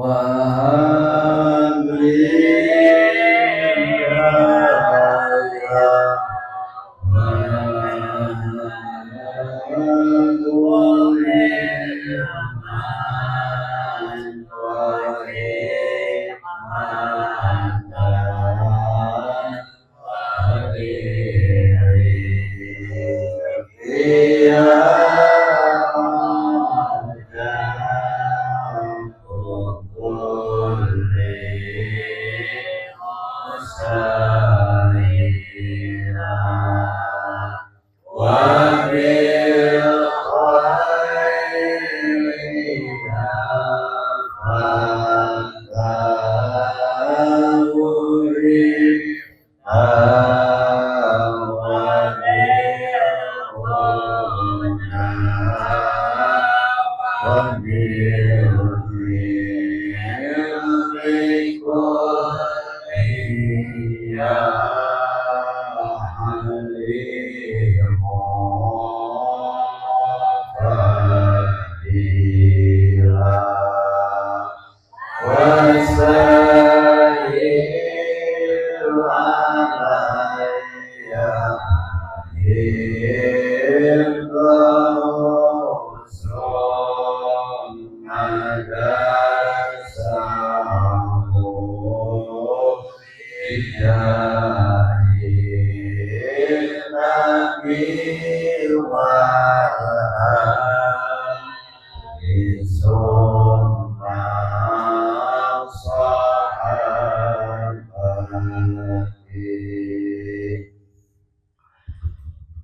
Wa habli hidayah wa hikmatan wa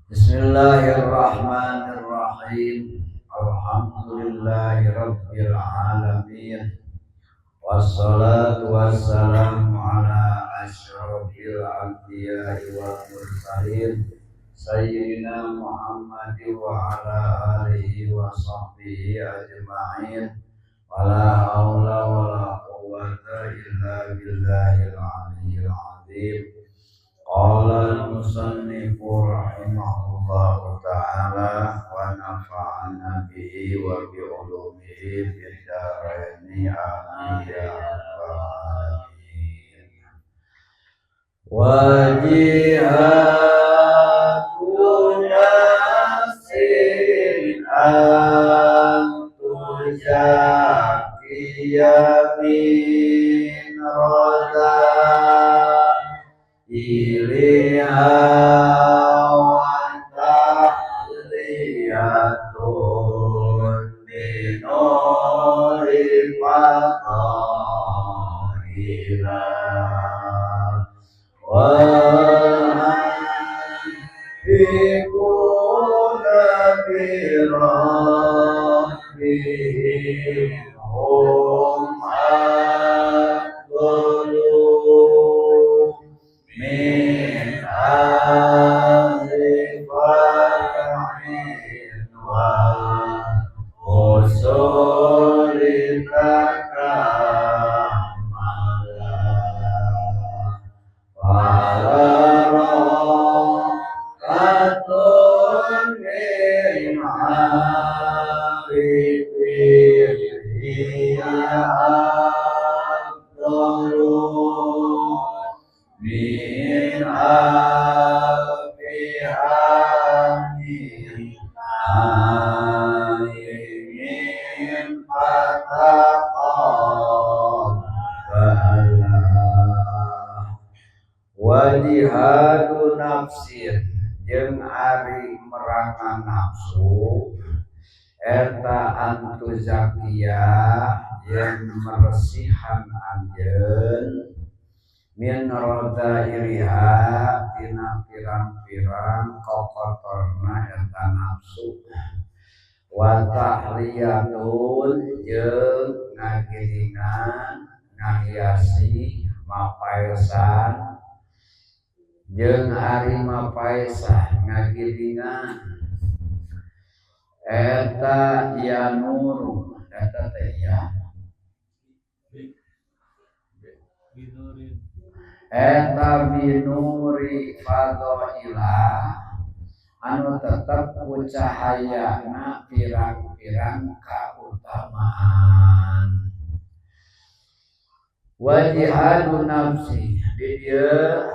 Bismillahirrahmanirrahim. Alhamdulillahirabbil alamin. Wassalatu wassalamu ala asyrafil anbiya'i wal mursalin sayyidina Muhammad wa ala alihi wa sahbihi ajma'in. Wala haula wala quwwata illa billahil aliyyil azim. Qala al-musannifu rahimahullahu ta'ala wa nafa'ana bihi wa bi ulumihi fid dharaini amin ya rabbal alamin. Wa jihadu nafsin an tuzakiya min radha iliha wa tahliyatun binuri fadhaila wa anfiquna bi rabbihim hum afdalu min ahli far'in wa usuli takamala barakatun min arifin hiya afdalu min alfi amin alimin fataqabbala. Wa jihadu nafsin jeung ari merangan nafsu eta antu zakia yen meresihan anjeun min roda iriha tina pirang-pirang kokotorna eta nafsu wa tahliyatun jeung ngagilingan ngahiasi mapaesan jeung ari mapaesah ngagilingan eta ya nuru eta teh ya eta binuri fadhaila anu tetep ku cahayana pirang-pirang kautamaan. Wa jihadun nafsi, di dieu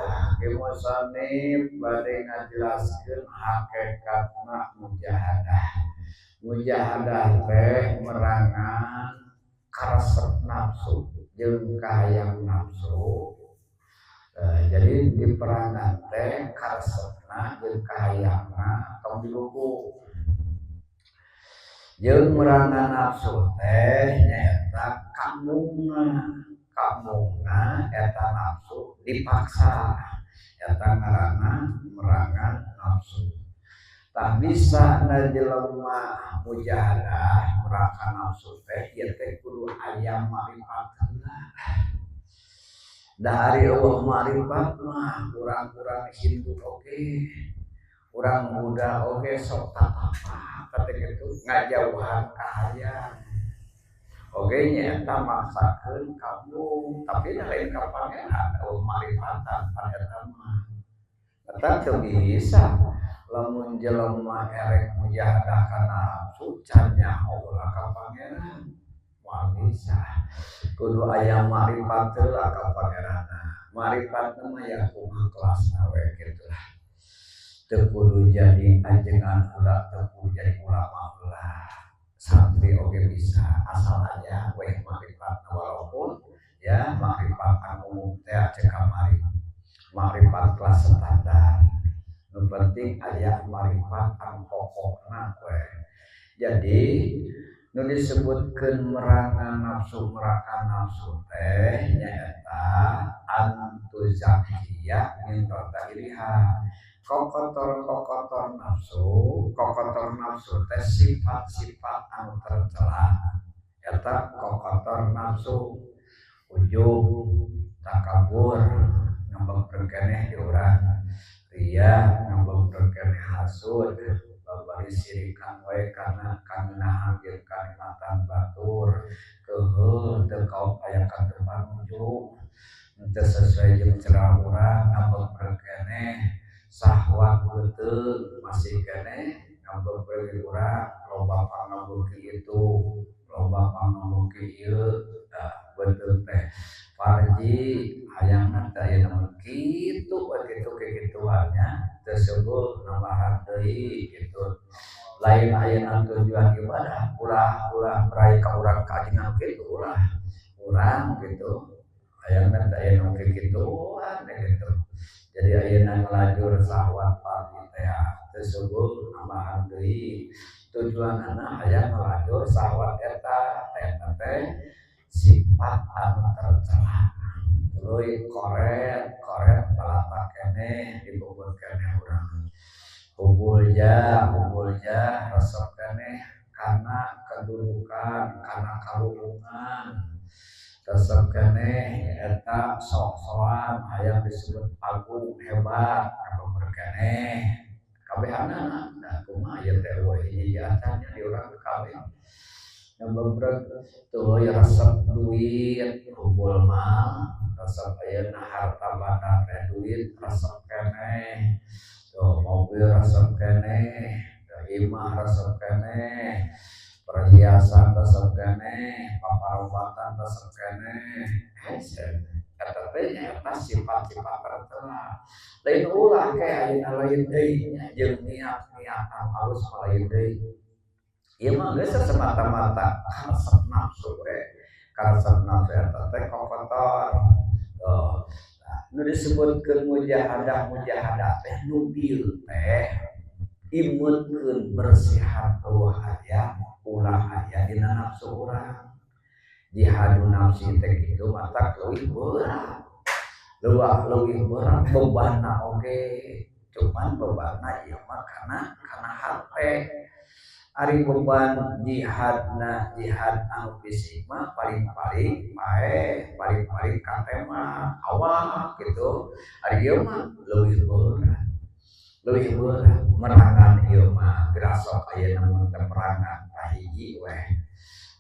musannif bade ngajelaskeun hakikatna mujahadah. Mujahadah teh merangan karesep nafsu jeung kahayang nafsu. Jadi di perangan teh karesepna jeung kahayangna tong diluku. Jeung merangan nafsu teh nyaeta kamungna, kamungna eta nafsu dipaksa, eta ngaranna merangan nafsu. Tah bisa na jelema mujahadah merangan nafsu teh ieu teh kudu aya makrifat heula. Da ari euweuh makrifat mah urang-urang Hindu oge, urang Buddha oge sok tatapa teh kitu ngajauhan kahayang. Oge nyaeta maksakeun kamu, tapi da lain ka Pangeran, euweuh makrifatan pan eta mah. Eta teu bisa lamun jelema erek mujahadah ka nafsu can nyaho heula ka Pangeran. Moal bisa. Kudu aya makrifat heula ka Pangeranna. Makrifat mah ya kumaha kelasna we kitu lah. Teu kudu jadi ajengan heula, teu kudu jadi ulama heula. Santri oge bisa asal aja weh makrifat, walaupun ya makrifat anu umum teh cek kamari makrifat kelas standar, nu penting aya makrifat anu pokokna we. Jadi nu disebutkeun merangan nafsu, merangan nafsu teh nyaeta antuzakiya min iliha, kokotor-kokotor nafsu. Kokotor nafsu teh sifat-sifat anu tercela, eta kokotor nafsu: ujub, takabur, ngambek keneh di urang, ria, ngambek keneh, hasud, babari sirikan wae kana kangenahan jeung kanikmatan batur, keheul teu kaop aya ka teu panuju, teu sesuai jeung cara urang, ngambek keneh, sahwat beuteung masih keneh ngambek urang, loba pangambeuki itu, loba pangambeuki ieu. Tah beuteung teh farji, hayangna teh aya naon kitu we, kitu kikituannya tersebut nambahan deui kitu. Lain ayeuna tujuan ibadah, ulah ulah meraih ka urang kajengan kitu, ulah urang gitu hayangna teh aya nu kikituan gitu. Jadi ayeuna ngelajur sahwat farji teh tersebut nambahan deui, tujuanana hayang ngelajur sahwat eta eta teh sifat anu tercela. Tuluy koret koret balatak keneh dibobot keneh urang, hubul ja hubul ja, resep keneh kana kedudukan, kana kaluhungan, resep keneh eta sok-sokan hayang disebut agung, hebat, kabeber keneh kabehanana. Da kumaha ieu teh, euweuh hiji acan di urang kabeh ngabebreg. Tuluy resep duit, hubul mal, resep ayeuna harta banda teh duit resep keneh tuh, mobil resep keneh, imah resep keneh, perhiasan resep keneh, paparobatan resep keneh. Hese eta teh nyaeta sifat-sifat tercela. Lain ulah kayak ayeuna, lain deui jeung niat-niat anu halus mah lain deui. Ieu mah geus semata-mata karesep nafsu we. Karesep nafsu eta teh kokotor. Tuh. Nah, nu disebutkeun mujahadah, mujahadah teh nu bieu teh imeutkeun bersihan euweuh aya, ulah aya dina nafsu urang. Jihadun nafsi teh kitu matak leuwih berat. Leuwih leuwih berat bebanna oge. Cuman bebanna ieu mah kana hate. Ari beban jihadna, jihad anu fisik mah paling-paling paeh, paling-paling katema awak gitu. Ari ieu mah leuwih berat. Leuwih berat merangan ieu mah gerasok ayeuna mun teh perangan kahiji weh.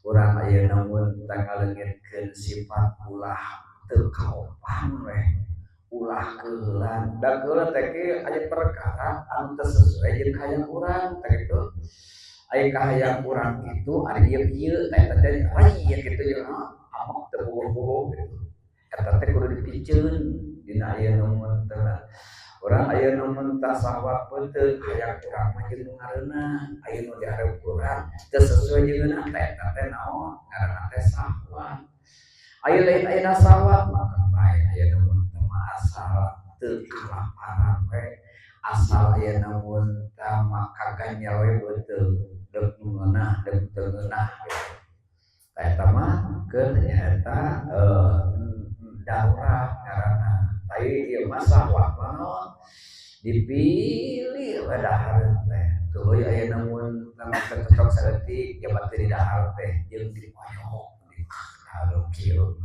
Urang ayeuna mun teh ngaleungitkeun sifat ulah teu kaopan weh. Ulah keuheulan. Da keuheul teh kieu, aya perkara anu teu sesuai jeung hayang urang teh kitu. Aya kahayang urang kitu, ari ieu kieu teh teh aya kitu jeung amak teu puguh-puguh gitu. Eta teh kudu dipiceun dina aya nu teh. Urang aya nu mentah sahwat peuteung hayang urang mah jeung nu ngareunah, aya nu dihareup urang teu sesuai jeung ngeunah teh eta teh naon ngaranna teh sahwat. Aya lain ayeuna sahwat maka bae aya nu mentah asal teu kalaparan we, asal aya nu mentah mah kaganyel we beuteung deuk nu ngeunah deuk teu ngeunah gitu. Tah eta mah keur nyaeta darurat ngaranna. Tapi ieu mah sahwat mah naon dipilih we dahareun teh. Tuluy aya mun teu cocok saeutik jabat teu didahar teh jeung dipoyok di kieu.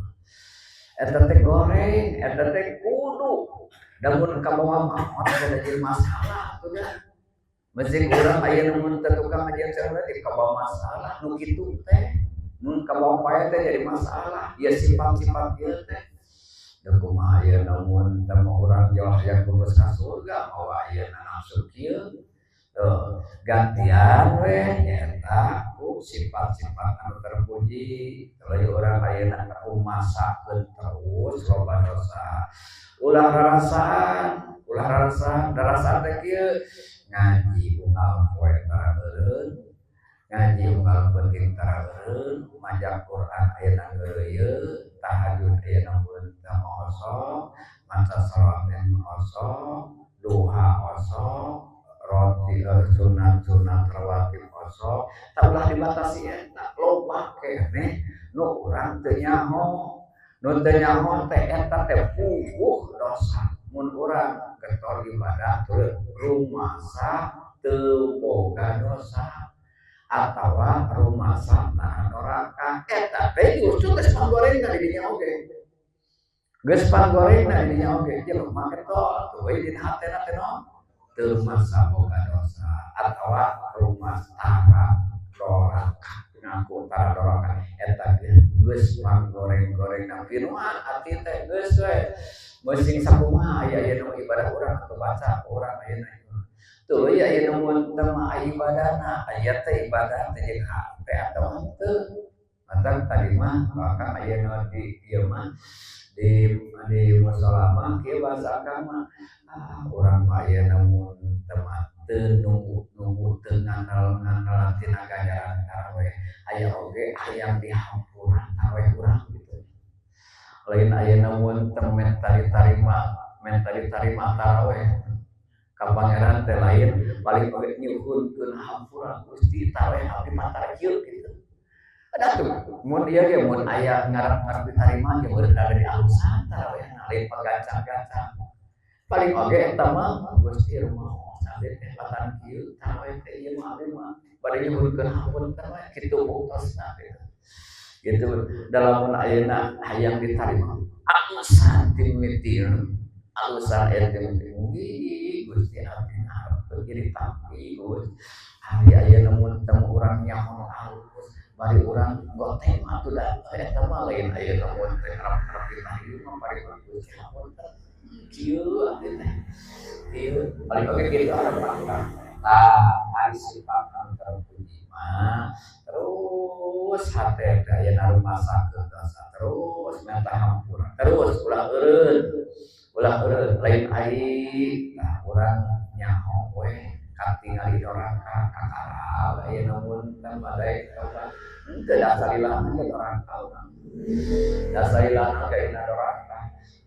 Eta teh goreng, eta teh kudu. Da mun kabawa maot teh jadi masalah tuh dah. Mesti urang aya mun teu tukang ngajian saeutik kabawa masalah nu kitu teh. Mun kabawa pae teh jadi masalah. Ieu sifat-sifat ieu teh. Da kumaha ayeuna mun teu urang jauh hayang lulus ka surga mawa ayeuna nafsu kieu. Gantian we nyaeta ku sifat-sifat anu terpuji. Tuluy urang ayeuna kumasakeun terus loba dosa. Ulah rarasaan, ulah rarasaan, rarasaan teh kieu ngaji unggal poe tara eureun, ngaji unggal penting tara eureun, maca Quran ayeuna ngeureuyeuh, tahajud ayeuna mun teu osok, maca sholawat osok, duha osok, roti sunat-sunat rawatib osok, tak ulah dibatasi eta loba keneh nu urang teu nyaho. Nu teu nyaho teh eta teh puguh dosa. Mun urang getol ibadah tuluy rumasa teu boga dosa atawa rumasa tara doraka eta teh justru geus panggorengna di dinya oge. Geus panggorengna di dinya oge jelema getol tuluy dina hatena teh naon teu masa boga dosa atawa rumasa tara doraka ngaku tara doraka eta geus panggoreng-gorengna pinuhan ati teh geus we meusing sakumaha aya aya nu ibadah urang atau baca urang ayeuna tuluy aya nu mun teu mah ibadahna aya teh ibadah teh jeung hate atawa henteu. Matan tadi mah bahkan aya di ieu mah di musola mah kieu bahasa akang mah urang mah ayeuna mun teu mah teu nunggu-nunggu teu ngandel-ngandel tina ganjaran taraweh aya oge hayang dihampura taraweh urang gitu. Lain ayeuna mun teu menta ditarima taraweh ka pangeran teh lain paling oge nyuhunkeun hampura Gusti taraweh abdi mah kieu gitu. Ada tuh mun ieu ge mun aya ngarep-ngarep ditarima ge meureun ada di alusan taraweh lain pagancang-gancang. Paling oge eta mah Gusti rumaos abdi teh latan kieu taraweh teh ieu mah abdi mah bade nyuhunkeun hapunten we kitu buktosna gitu. Gitu dalam ayeuna hayang ditarima alusan ti mimiti alusan aya ti mimiti mugi Gusti abdi ngarep jadi tapi Gusti hari ayeuna mun teu urang nyaho alus bari urang goteng atuh da eta mah lain ayeuna mun teh ngarep-ngarep ditarima bari Gusti hapunten kieu abdi teh kieu paling oge kitu harapan tah ari sifat anu terpuji mah terus hate teh ayeuna rumasakeun dosa terus minta hampura terus ulah eureun lain ai tah urang nyaho we katingali doraka kakaral ayeuna mun teh bade henteu dasalilana ge doraka urang dasalilana ge doraka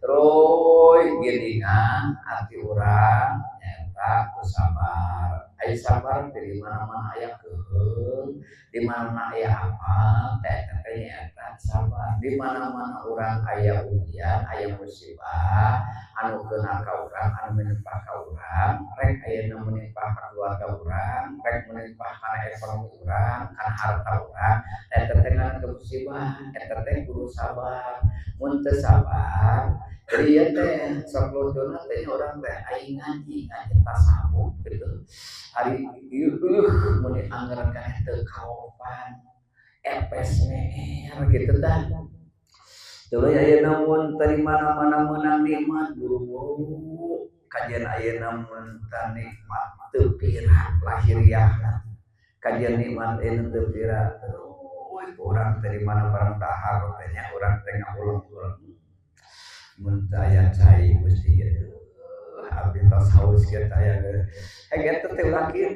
terus gilingan ati urang nyaeta ku sabar. Ai sabar teh di mana-mana aya keuheung, di mana-mana aya apa teh teh nyaeta sabar. Di mana-mana urang aya ujian, aya musibah anu keuna ka urang, anu menimpa ka urang, rek ayeuna menimpa ka keluarga urang, rek menimpa kana ekonomi urang, kana harta urang, eta teh ngaranna musibah, eta teh kudu sabar. Mun teu sabar, jadi ieu teh sok lucuna teh urang teh aing ngaji, ngaji tasawuf gitu. Ari ieu mun dianggeran keneh teu kaopan, epes meher gitu tah. Tuluy ayeuna mun teu di mana-mana meunang nikmat buru-buru kajian ayeuna mun teu nikmat teu pira lahiriahna. Kajian nikmat ayeuna teu pira terus urang teh di mana barang dahar teh nya urang teh ngaulang-ulang. Mun teu aya cai, Gusti, abdi tos haus kieu, aya hege teh ulah kieu,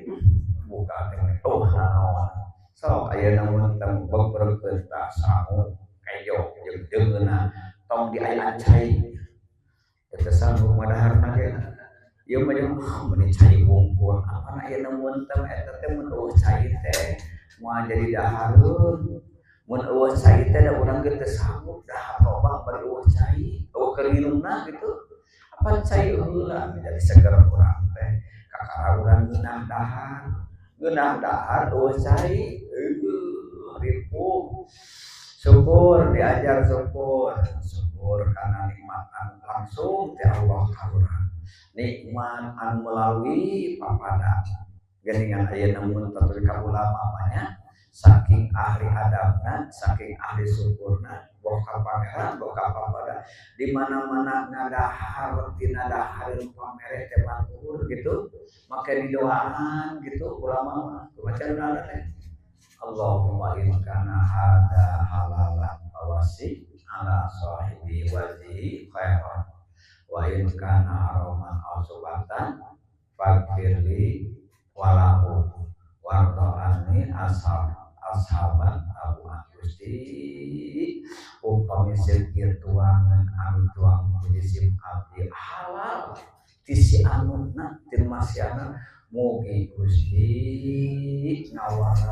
buka teh oh naon. Sok ayeuna mun teu beberkeun tah sangu kejo jeung deungeunna, tong diayaan cai, teu sanggup madaharna ge. Ieu mah jeung meuni cai wungkul. Apana ayeuna mun teu eta teh, mun euweuh cai teh moal jadi dahareun. Mun euweuh cai teh da urang ge teu sanggup dahar loba bari euweuh cai, euweuh keur nginumna gitu. Apan cai heula jadi seger urang teh. Kakara urang ngeunah dahar, ngeunah dahar euweuh cai, ripuh. Syukur, diajar syukur, syukur karena nikmat anu langsung ti Allah ka urang, nikmat anu melalui papada. Geningan ayeuna mun teu ka ulama banyak, saking ahli adabna, saking ahli syukurna, boh ka pangeran, boh ka papada, di mana-mana ngadahar tina dahareun pamere teh batur gitu, make didoaan gitu ulama mah. Kumaha teh? Allahumma in kana hada halalan fawassi ala sahibi wajhi khairan wa in kana haraman aw subatan faghfirli walahu warda anni ashab ashaban abu. Gusti, upami ieu tuangan anu tuang ku abdi halal ti si anuna, ti masiana, mugi Gusti ngawaras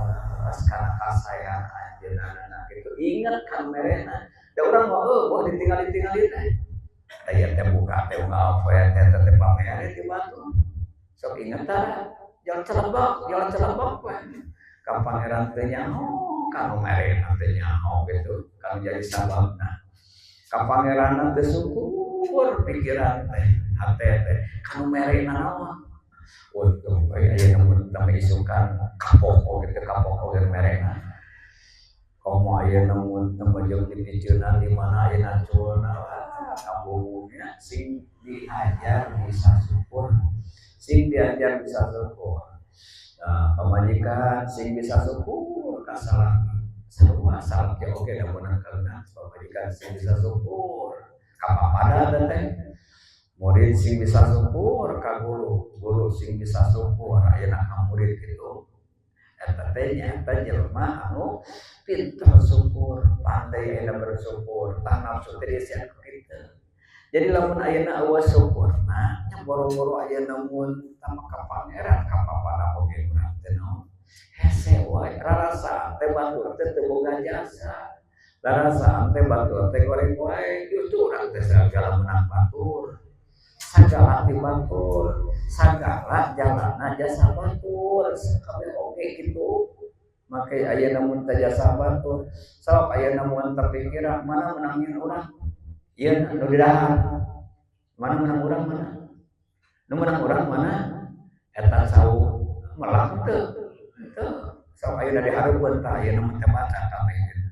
kana kasayan anjeunna gitu. Ingat kan merena da urang mah eueuh boh ditinggali-tingali teh. Aya teh buka teh unggal poe teh teh pamere ti batur. Sok inget tah, jalan celebak, jalan celebak we ka pangeran teh nyaho, kanu merena teh nyaho gitu, kanu jadi sababna. Ka pangeran teh syukur pikiran teh, hate teh, kanu merena naon. Untung we aya mun teu isukan kapok gitu, kapok oge merena. Komo ayeuna mun teu jeung dipiceunan di mana ayeuna culna kabubunya. Sing diajar bisa syukur, sing diajar bisa syukur. Nah, pamajikan sing bisa syukur ka salaki, sarua salaki oge da meunang kaeunah pamajikan sing bisa syukur ka papada teh. Murid sing bisa syukur ka guru, guru sing bisa syukur ayeuna ka murid gitu. Eta teh nyaeta jelema anu pintar syukur, pandai ayeuna bersyukur, tah nafsu teh diisian ku kitu. Jadi lamun ayeuna euweuh syukurna nya, boro-boro ayeuna mun tama ka pangeran, ka papada oge urang teh naon hese wae, rarasaan teh batur teh teu boga jasa, rarasaan teh batur teh goreng wae. Justru urang teh sagala menang batur, sagala di batur, sagala jalana jasa batur, sakabeh oge kitu. Make ayeuna mun teh jasa batur, sok ayeuna mun terpikir mana menangin urang ieu nu didahar, mana menang urang, mana nu menang urang, mana eta cau melak teu teu. Sok ayeuna dihareupeun tah, ayeuna mun teh maca kabeh gitu,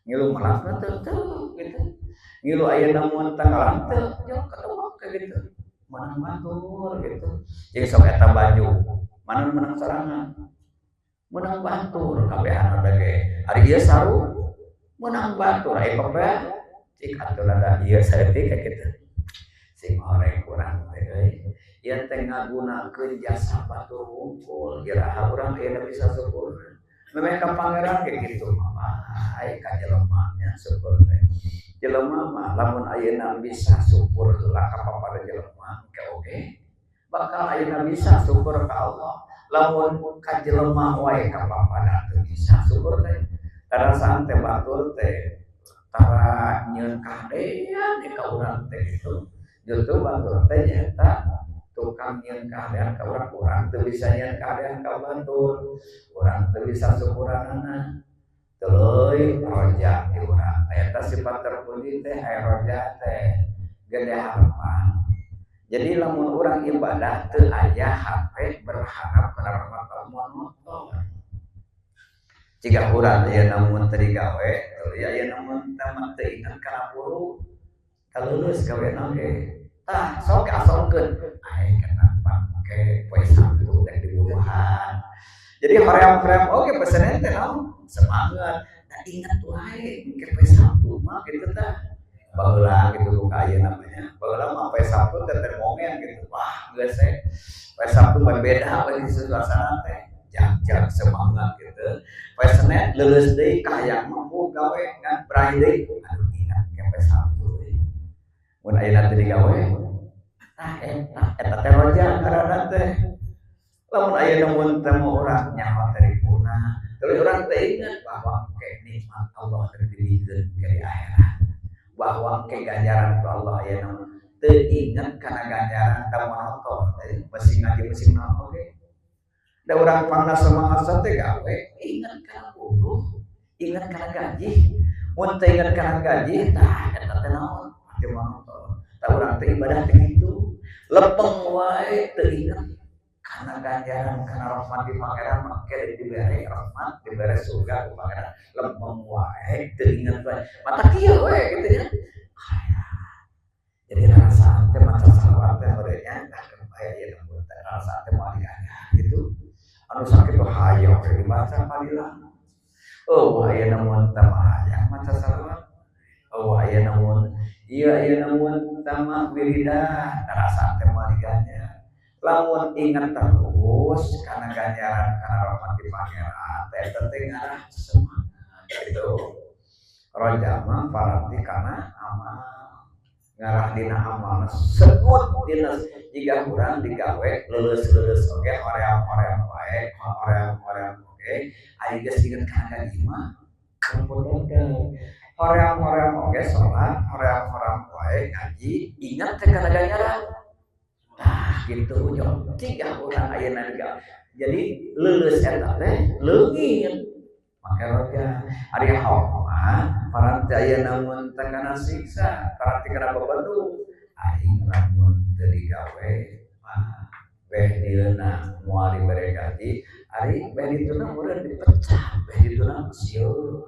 ngilu melak teu teu gitu, ngilu ayeuna mun teh ngalah teu jauh ketemu kayak gitu, menang batur gitu. Jadi sok eta baju mana menang sorangan, menang batur kabehan ge. Ari ieu sarung menang batur, aya kopeah cik atuh rada ieu saeutik kayak gitu. Sing horeng kurang teh euy, ieu teh ngagunakeun jasa batur wungkul. Iraha urang ayeuna bisa syukur memang ka pangeran kayak gitu mah? Ai ka jelema nya syukur teh, jelema mah lamun ayeuna bisa syukur heula ka papada jelema ke oge bakal ayeuna bisa syukur ka Allah. Lamun ka jelema wae, ka papada teu bisa syukur teh, tarasaan teh batur teh tara nyieun kahadean ka urang teh gitu. Justru batur teh nyaeta tukang nyieun kahadean ka urang. Urang teu bisa nyieun kahadean ka batur, urang teu bisa syukuranana. Tuluy roja di urang eta sifat terpuji teh, aya roja teh gede harapan. Jadi lamun urang ibadah teu aya hate berharap kana rahmat Allah motor. Jika urang aya namun teu digawe, tuluy aya namun teu teu inget kana buruh, lulus gawe oge. Tah sok asongkeun ai kenapa ke poe Sabtu teh diburuhan. Jadi hoream-hoream oge pesenan teh naon semangat. Nah, ingat wae ke poe Sabtu mah kitu tah. Baheula gitu ka ayeuna mah nya. Baheula mah poe Sabtu teh teh momen gitu. Wah, geus we. Poe Sabtu mah beda we di suasana teh. Jag-jag semangat gitu. Poe Senin leuleus deui, kahayang mah gawe ngan berahi deui. Aduh, ingat ke poe Sabtu deui. Mun ayeuna teu digawe, tah eta eta teh roja ngaranna teh. Lamun ayeuna mun teh mah urang nyaho teh punah. Terus urang teh ingat bahwa ke nikmat Allah teh dibikeun ke di akhirat. Bahwa ke ganjaran ku Allah ayeuna teu ingat kana ganjaran da monoton. Besi ngaji besi naon oge. Da urang pangna semangat teh gawe, ingat kana buruh, ingat kana gaji. Mun teu ingat kana gaji, tah eta teh naon? Teh monoton. Tah urang teh ibadah teh kitu. Lempeng wae teu ingat kana ganjaran, kana rahmat di Pangeran, make dibere rahmat, dibere surga ku Pangeran. Lempeng wae teu ingat wae. Mata kieu we gitu ya. Jadi rasa teh maca salawat teh merenya nah bae ieu teh rasa teh moal diganjar gitu. Anu sakit tuh hayang we dibaca padilah. Oh, aya namun teh hayang maca salawat. Oh, aya namun ieu aya namun teh wiridan rasa teh moal diganjar. Lamun ingat terus karena ganjaran karena rahmat di Pangeran teh teh ngarah semangat gitu. Roja mah paranti kana amal, ngarah dina amal sebut dina jika urang digawe leuleus-leuleus oge, hoream-hoream wae, hoream-hoream oge, ari geus inget kana gaji mah ampun hoream-hoream oge salat, hoream-hoream wae ngaji, ingat teh kana ganjaran. Tah gitu jong jika urang ayeuna digawe jadi leuleus eta teh leungit make roja. Ari khauf mah paranti ayeuna mun teh kana siksa, paranti kana bebendu aing lamun teu digawe mah beh dieuna moal dibere gaji, ari beh dituna meureun dipecah, beh dituna sieun.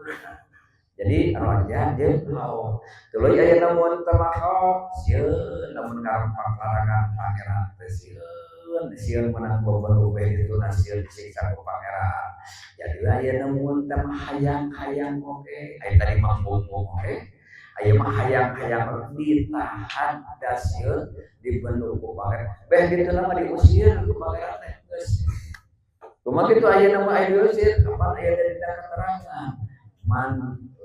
Jadi roja jeung khauf. Tuluy ayeuna mun teu mah khauf sieun lamun ngarempak larangan Pangeran teh, sieun sieun menang bebendu beh dituna, sieun disiksa ku Pangeran. Jadi ayeuna mun teh mah hayang-hayang oge, aya tadi mah embung-embung oge, aya mah hayang-hayang ditahan da sieun dibendu ku Pangeran, beh dituna mah diusir ku Pangeran teh geus. Kumaha kitu ayeuna mah aya diusir? Kapan aya dina keterangan, man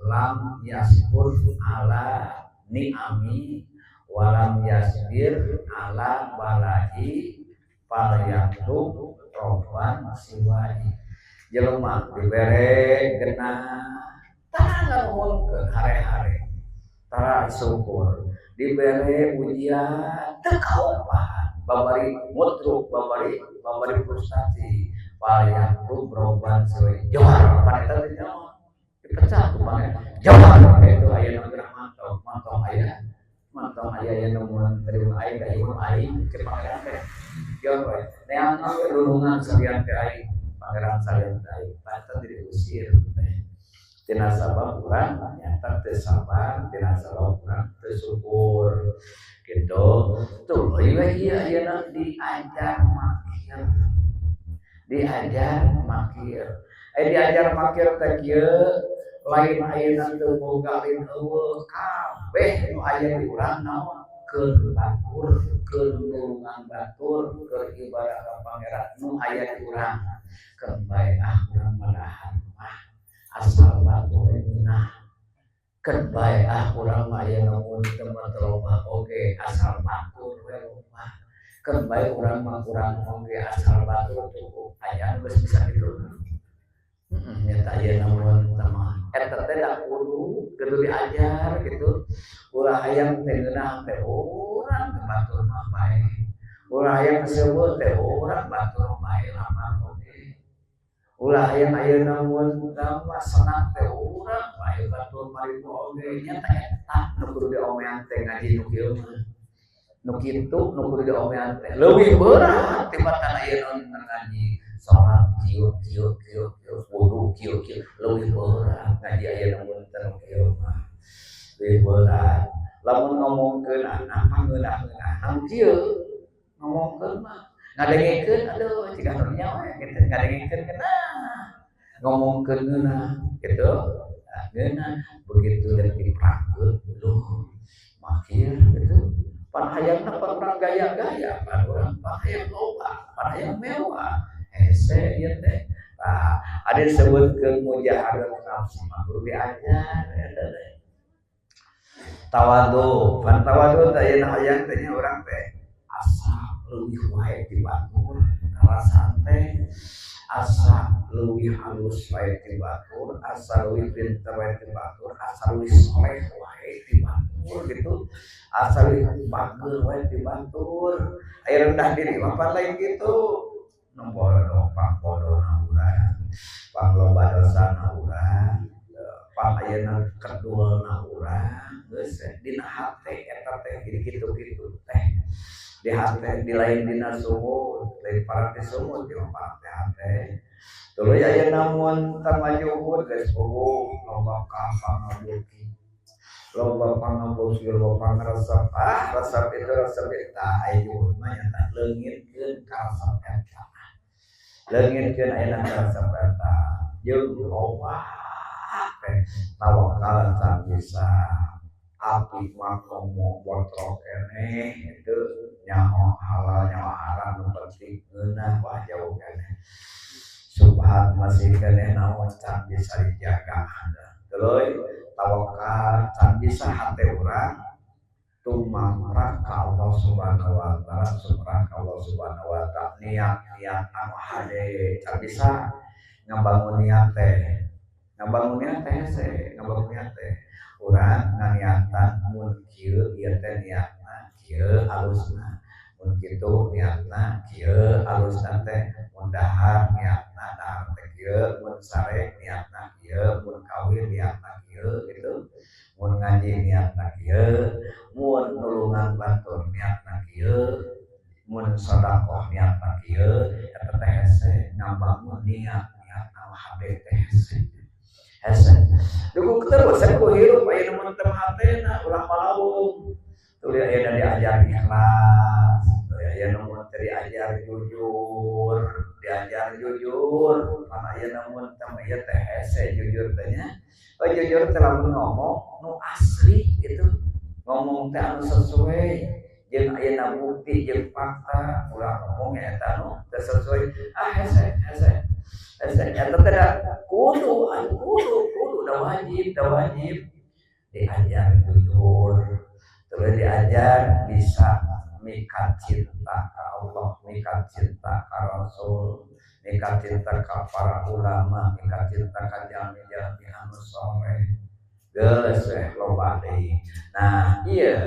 lam yaskur ala ni'ami walam yasbir ala balai fal yatlub robban siwai. Jelema dibere genah tara nganuhunkeun hare-hare, tara syukur, dibere ujian teu kaopahan, babari mutruk, babari babari frustasi, fal yatlub robban siwai. Jawar pan eta teh nyawa dipecah ku Pangeran. Jawar itu aya nu geura mantong mantong, aya mantong, aya aya nu mun terima aing da ieu aing cek Pangeran teh. Jawar we neangan we lulungan salian teh aing, Pangeran salian teh aing. Eta diusir teh tina sabab urang nyata teu sabar, tina sabab urang teu syukur gitu. Tuh ieu ieu ayeuna diajar makir, diajar makir. Eh, diajar makir teh kieu, lain ayeuna teu boga, lain eueuh, kabeh nu aya di urang naon? Keur batur, keur nulungan batur, keur ibadah ka Pangeran. Nu aya di urang keur bae, ah urang mah dahar mah asal batur ngeunah. Keur bae, ah urang mah aya mun teu mah loba oge asal batur we loba. Keur bae urang mah kurang oge asal batur cukup. Aya nu geus bisa kitu? Heeh, nyata aya namun mah eta teh da kudu kudu diajar gitu. Ulah hayang teh ngeunah teh urang, batur mah bae. Ulah hayang seubeuh teh urang, batur bae lapar oge. Ulah hayang ayeuna mun mah senang teh urang bae, batur maribu oge. Nyata eta nu kudu diomean teh ngaji nu kieu mah. Nu kitu nu kudu diomean teh leuwih berat tibatan ayeuna ngaji salat kieu kieu kieu kieu, wudu kieu kieu. Leuwih berat ngaji ayeuna mun teh nu kieu mah leuwih berat. Lamun ngomongkeun anak pangeunah-ngeunah kieu ngomongkeun mah ngadengekeun, aduh jiga nu nya we kitu ngadengekeun ngeunah, ngomongkeun ngeunah gitu. Nah, ngeunah begitu dan dipraktekeun, aduh. Makir gitu. Pan hayangna pan urang gaya-gaya, pan urang pan hayang loba, pan hayang mewah. Hese ieu teh. Tah, ada disebutkeun mujahadah nafsu mah kudu diajar eta teh. Tawadu, pan tawadu teh ayeuna hayang teh nya urang teh asa leuwih wae ti batur, karasaan teh asa leuwih halus wae ti batur, asa leuwih pinter wae ti batur, asa leuwih soleh wae ti batur gitu, asa leuwih bageur wae ti batur. Aya rendah diri mah pan lain kitu. Nu bodoh pang bodona urang, pang loba dosana urang, pang ayeuna kedulna urang, geus dina hate eta teh jadi kitu-kitu teh. Di hate di lain dina sumut, lain parang teh sumut, di mah parang teh hate. Tuluy ayeuna mun tamajuhud geus puguh loba ka pangabuki. Loba pangabuki, loba pangaresep, ah resep itu resep eta aya juhud mah nyata leungitkeun karesep eta. Leungitkeun ayeuna karesep eta. Jeung loba teh tawakal can bisa. Api mah komo botrok keneh itu nyaho halal nyaho haram nu penting ngeunah wah jauh keneh. Subhat masih keneh naon can bisa dijaga. Tuluy tawakal can bisa hate urang tumangrak ka Allah Subhanahu wa taala, sumrah ka Allah Subhanahu wa taala. Niat-niat anu hade can bisa ngabangun niat teh. Ngabangun niat teh hese, ngabangun niat teh. Urang nganiatan mun kieu ieu teh niatna kieu alusna. Mun kitu niatna kieu alusna teh, mun dahar niatna dahar teh kieu, mun sare niatna kieu, mun kawin niatna kieu gitu. Mun ngaji niatna kieu, mun nulungan batur niatna kieu, mun sedekah niatna kieu, eta teh hese ngabangun niat-niat anu hade teh hese. Hese. Dukung terus saya kudu hirup ayeuna mun teu hatena ulah malawung. Tuluy ayeuna diajar ikhlas, tuluy ayeuna mun teu diajar jujur, diajar jujur, pan ayeuna mun teu ieu teh hese jujur teh nya. Oh jujur teh lamun ngomong nu asli gitu. Ngomong teh anu sesuai jeung ayeuna bukti jeung fakta, ulah ngomong eta nu teu sesuai. Ah hese hese. Hese eta teh da kudu anu kudu kudu da wajib diajar jujur. Terus diajar bisa mikat cinta ka Allah, mikat cinta ka Rasul, mikat cinta ka para ulama, mikat cinta ka jalmi-jalmi anu soleh. Geus weh loba deui. Nah, ieu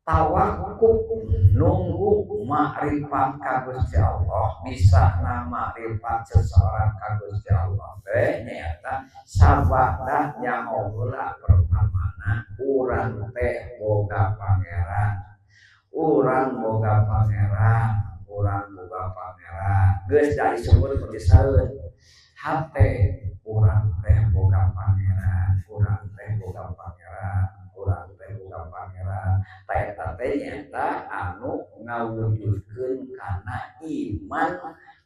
tawakuf nunggu makrifat ka Gusti Allah, bisa makrifat seseorang ka Gusti Allah teh nyaeta sabada nyaho heula pertamana urang teh boga pangeran. Urang boga pangeran, urang boga pangeran. Geus da disebut disaeun. Hate urang teh boga pangeran, urang teh boga pangeran, urang teh boga pangeran. Ta eta teh nyaeta anu ngawujudkeun kana iman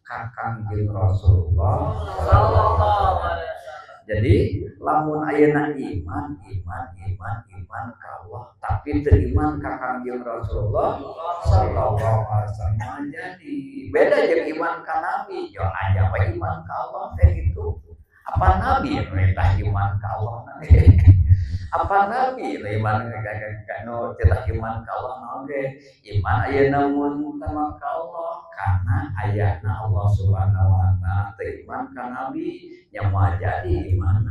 ka Kangjeng Rasulullah sallallahu alaihi wasallam. Jadi lamun ayeuna iman, iman, iman, iman ka Allah, tapi teu iman ka Kangjeng Rasulullah sallallahu alaihi wasallam, jadi beda jeung iman ka nabi. Jo aja we iman ka Allah teh gitu. Apa nabi perintah iman ka Allah? Apa nabi iman ka nu titah iman ka Allah oge? Iman ayeuna mun tama ka Allah karena ayatna Allah Subhanahu wa taala, teu iman ka nabi nya moal jadi iman.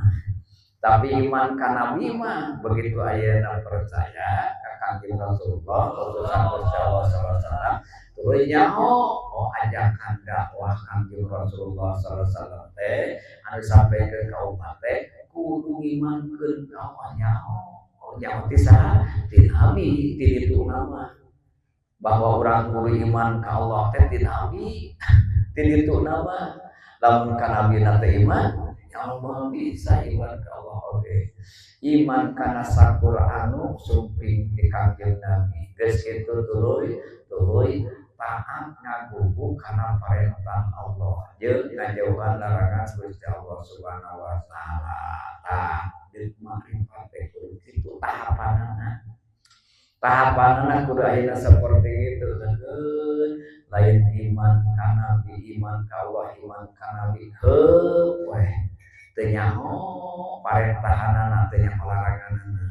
Tapi iman ka nabi mah begitu ayeuna percaya ka Kangjeng Rasulullah utusan Gusti Allah sallallahu alaihi wasallam, tuluy nyaho oh ajakan dakwah Kangjeng Rasulullah sallallahu alaihi wasallam teh anu disampaikan ka umat teh kudu ngimankeun ka Allah, nyaho oh nyaho ti saha? Ti nabi. Ti ditu nama bahwa urang kudu iman ka Allah teh ti nabi. Ti ditu nama lamun ka nabi teh iman ya Allah bisa iman ka Allah oge, iman kana sakur anu sumping ti Kangjeng Nabi. Geus kitu tuluy tuluy Taat ngagubug kana parentah Allah jeung ngajauhan larangan Gusti Allah Subhanahu wa taala. Tah, makrifat teh kudu kitu tahapanana. Tahapanana kudu ayeuna seperti itu. Lain iman ka nabi, iman ka Allah, iman ka nabi, heup weh. Teu nyaho parentahanana, teu nyaho laranganana.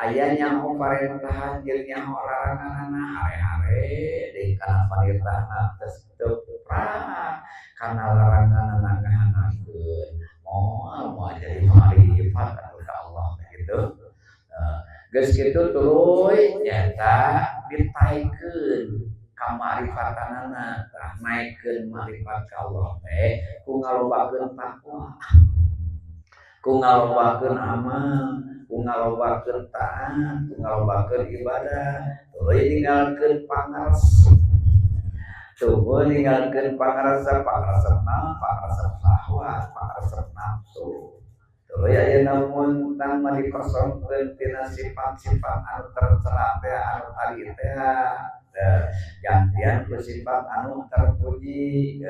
Aya nyaho parentahan jeung nyaho laranganana, hare-hare deui kana parentahna geus teu prak, kana laranganana ngahanakeun. Moal moal jadi makrifat atuh ka Allah gitu. Geus kitu tuluy nyaeta ditaekeun kamarifatanana. Tah, naekkeun makrifat ka Allah teh ku ngalobakeun takwa, ku ngalobakeun amal, ku ngalobakeun taat, ku ngalobakeun ibadah. Tuluy ninggalkeun pangaresep, tuluy ninggalkeun pangaresep. Pangaresep naon? Pangaresep syahwat, pangaresep nafsu. Tuluy ayeuna mun tang mah dikosongkeun tina sifat-sifat anu tercela teh, anu tadi teh, gantian ku sifat anu terpuji.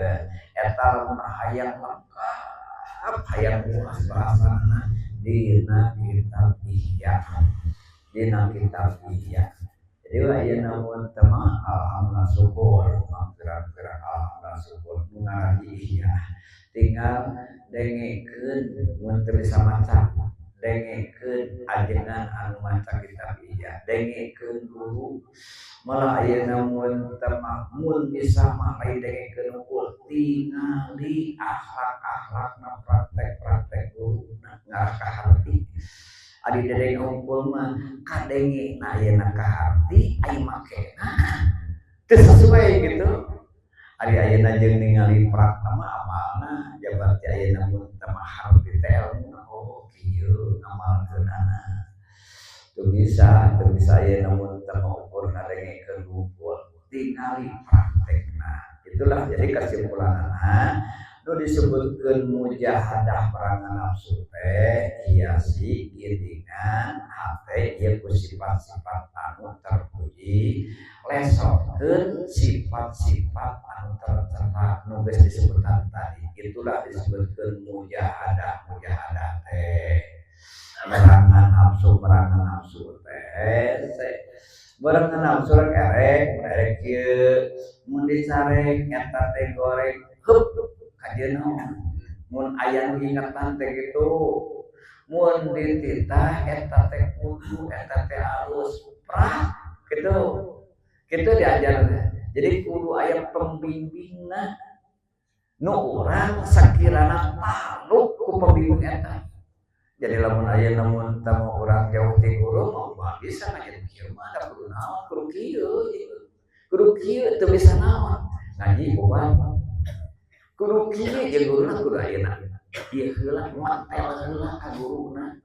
Eta lamun hayang lengkap, hayang puas bahasana dina kitab Ihya, dina kitab Ihya. Jadi ayeuna mun teh mah alhamdulillah syukur, pirang-pirang alhamdulillah syukur ngaraji Ihya. Tinggal dengekeun, mun teu bisa maca dengekeun ajengan anu maca kitab Ihya, dengekeun guru. Malah ayeuna mun teh mah, mun bisa mah lain dengekeun unggul, tingali akhlak-akhlakna, praktek-praktek guruna, ngarah kaharti. Ari dedenge unggul mah kadenge na ayeuna kaharti, ai makena teu sesuai gitu. Ari ayeuna jeung ningali prakna mah amalna ja, berarti ayeuna mun teh mah harti teh elmuna, oh kieu ngamalkeunana. Teu bisa, teu bisa ayeuna mun teh mah ukur ngadengekeun unggul, tingali praktekna. Itulah jadi kesimpulanana, nu disebutkeun mujahadah perangan nafsu teh hiasi giringan hate ieu ku sifat-sifat anu terpuji, lesotkeun sifat-sifat anu tercela nu geus disebutan tadi. Itulah disebutkeun mujahadah. Mujahadah teh merangan nafsu. Merangan nafsu teh, merangan nafsu rek erek erek kieu, mun dicarek eta teh goreng heup kajeun naon, mun aya nu ingetan teh kitu. Mun dititah eta teh kudu, eta teh alus prak kitu. Kitu diajar. Jadi kudu aya pembimbingna nu urang sakirana taluk ku pembimbing eta. Jadi lamun aya, lamun tamu urang jauh ti guru mah bisa ngaji kieu mah da kudu naon, kudu kieu, kudu kieu, teu bisa naon ngaji bukan kudu kieu jeung guruna, kudu ayeuna ieu heula, motel heula ka guruna,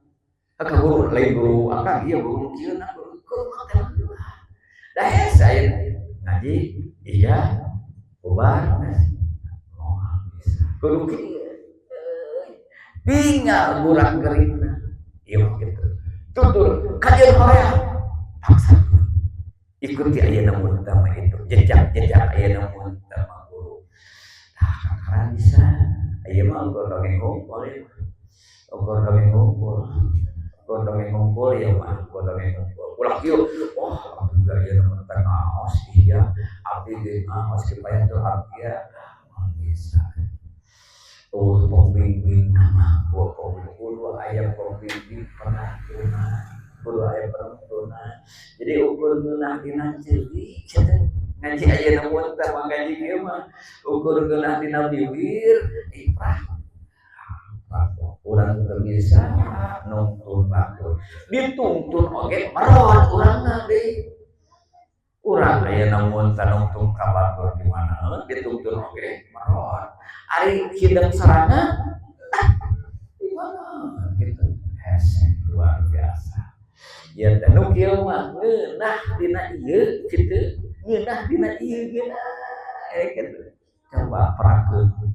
ka guru lain guru akang ieu, guru kieu na, guru kudu motel heula. Da hese ayeuna ngaji iya bubar moal bisa, kudu kieu, tinggal burak gerikna ieu gitu, tutur kajian hoream paksa ikuti ayeuna mun tama itu jejak-jejak ayeuna mun tama guru. Tah, kakara bisa ieu mah ukur dongeng ngumpul ya, ukur dongeng ngumpul, ukur dongeng ngumpul ya mah, ukur dongeng ngumpul. Ulah kieu, wah abdi ge ayeuna mun teh ngaos iya, abdi ge ngaos kifayatul abdi moal bisa. Oh, pembimbing nama, oh, kudu aya pembimbing penuntuna, kudu aya penuntuna. Jadi ukur ngeunah dina ceuli cenah ngaji ayeuna mun teh mah, ngaji kieu mah ukur ngeunah dina bibir, iprah urang teu bisa nungtun batur, dituntun oge merot urangna deui. Urang ayeuna mun teh nungtun ka batur di mana, dituntun oge merot. Ari hidang sorangan ah di mana gitu, hese luar biasa. Ya teh nu kieu mah ngeunah dina ieu kitu, ngeunah dina ieu, ngeunah kitu. Coba prakeun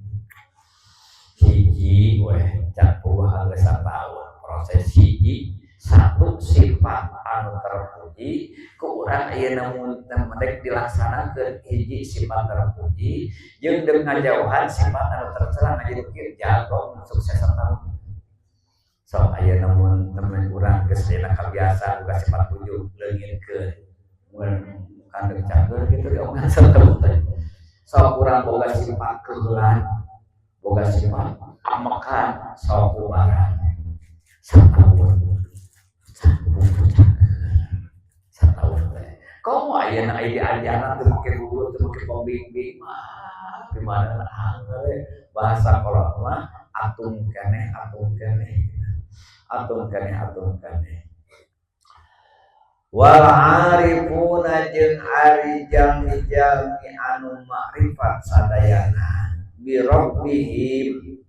hiji weh, can puguh geus sataun proses hiji. Satu sifat anu terpuji ku urang ayeuna mun rek dilaksanakeun, hiji sifat terpuji jeung deuk ngajauhan sifat anu tercela, ngaji kieu jago sukses satahun. Sok ayeuna mun temen urang geus dina kabiasaan boga sifat ujub, leungitkeun mun kandeg cageur gitu diomongan satahun teh. Sok urang boga sifat keuheulan, boga sifat amekan, sok ubaran satahun, buku satahun teh. Komo ayeuna aya diajaran teu make guru, teu make pembimbing mah gimana? Angger bahasa kolot mah atung keneh, atung keneh, atung keneh, atung keneh. Wal arifuna jeung ari jalmi-jalmi anu makrifat sadayana, bi rabbihim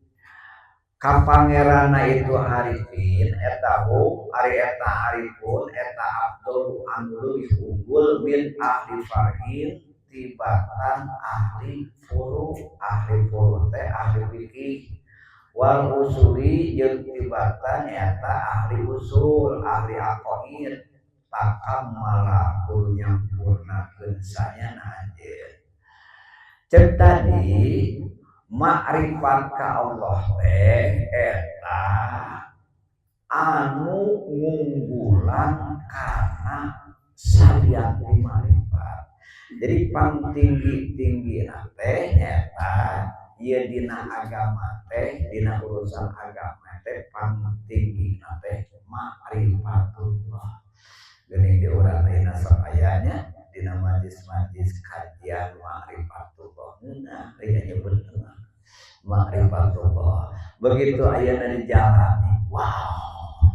ka pangeranna itu arifin, eta hum ari eta arifun eta afdol anu leuwih unggul min ahli far'in tibatan ahli furu. Ahli furu teh ahli fikih, wal usuli jeung tibatan eta ahli usul, ahli aqaid. Takamala kudu nyampurnakeun sanyana anjeun. Cek tadi, makrifat ka Allah teh eta anu ngunggulan kana salian ti makrifat. Jadi pangtinggi-tinggi teh nyata ieu dina agama teh, dina urusan agama teh pangtinggi teh makrifatullah. Geuning di urang ayeuna sok aya nya dina majlis-majlis kajian makrifatullah, ngeunah aya nyebut makrifatullah. Begitu ayeuna dijalani, wow,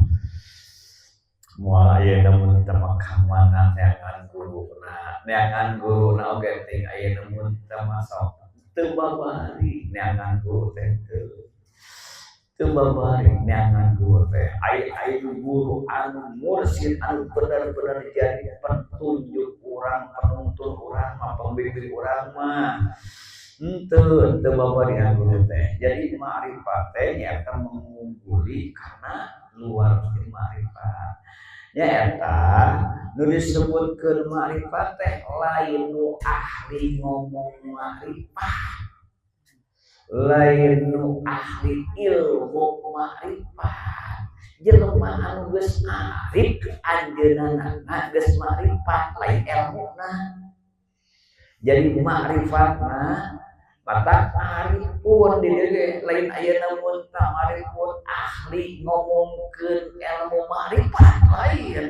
moal ayeuna mun teu ka mana neangan guruna, neangan guruna oge ting ayeuna mun teu masuk teu babari neangan guru teh, teu teu babari neangan guru teh. Aya aya guru anu mursyid anu bener-bener jadi petunjuk urang, penuntun urang mah, pembimbing urang mah, henteu teu babari guru teh. Jadi ma'rifat teh nyaeta mengungguli karena luar ti ma'rifat. Nyaeta nu disebutkeun ma'rifat teh lain nu ahli ngomong ma'rifat, lain nu ahli ilmu ma'rifat. Jelema anu geus arif, anjeunna geus ma'rifat, lain ilmuna. Jadi ma'rifatna matak arifun di dieu ge lain ayeuna mun arifun ahli ngomongkeun ilmu ma'rifat, lain.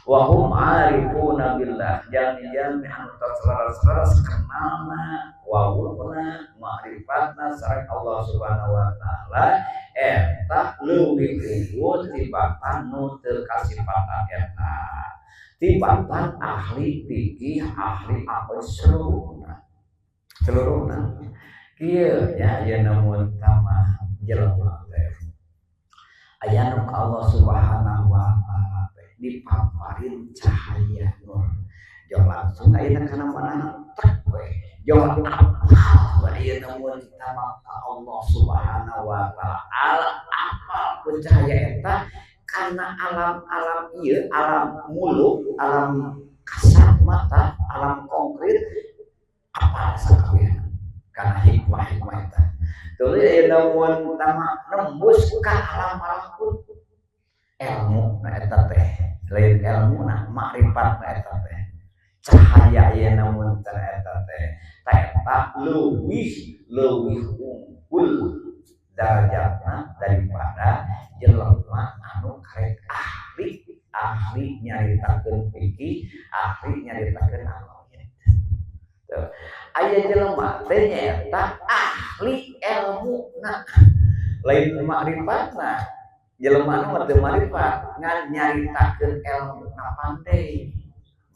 Wa hum arifuna billah, jalmi-jalmi anu tos leres-leres kenalna, wawuhna, ma'rifatna sareng Allah Subhanahu wa taala, eta leuwih unggul tibatan nu teu kasipatan eta, tibatan ahli fikih, ahli apa, seluruhna, seluruhna. Kieu nya, ayeuna mun tamah jelema teh aya nu ka Allah Subhanahu wa taala teh dipaparin cahaya nur, jauh langsung ayeuna kana mana tek we, jauh apal ayeuna mun tamah ka Allah Subhanahu wa taala, apal ku cahaya eta karena alam-alam ieu, alam muluk, alam kasat mata, alam konkret, apal sakabehna karena hikmah-hikmah eta. Tuluy ayeuna mun tama nembus ka alam malakut, ilmu na eta teh lain ilmu na, makrifat na eta teh, cahaya ayeuna mun eta teh eta leuwih leuwih unggul darajatna daripada jelema anu karek ahli ahli nyaritakeun fikih, ahli nyaritakeun aqaid. Tuh. Aya jelema teh nyaeta ahli ilmuna, lain makrifatna. Jelema nu teu makrifat ngan nyaritakeun ilmuna pandai,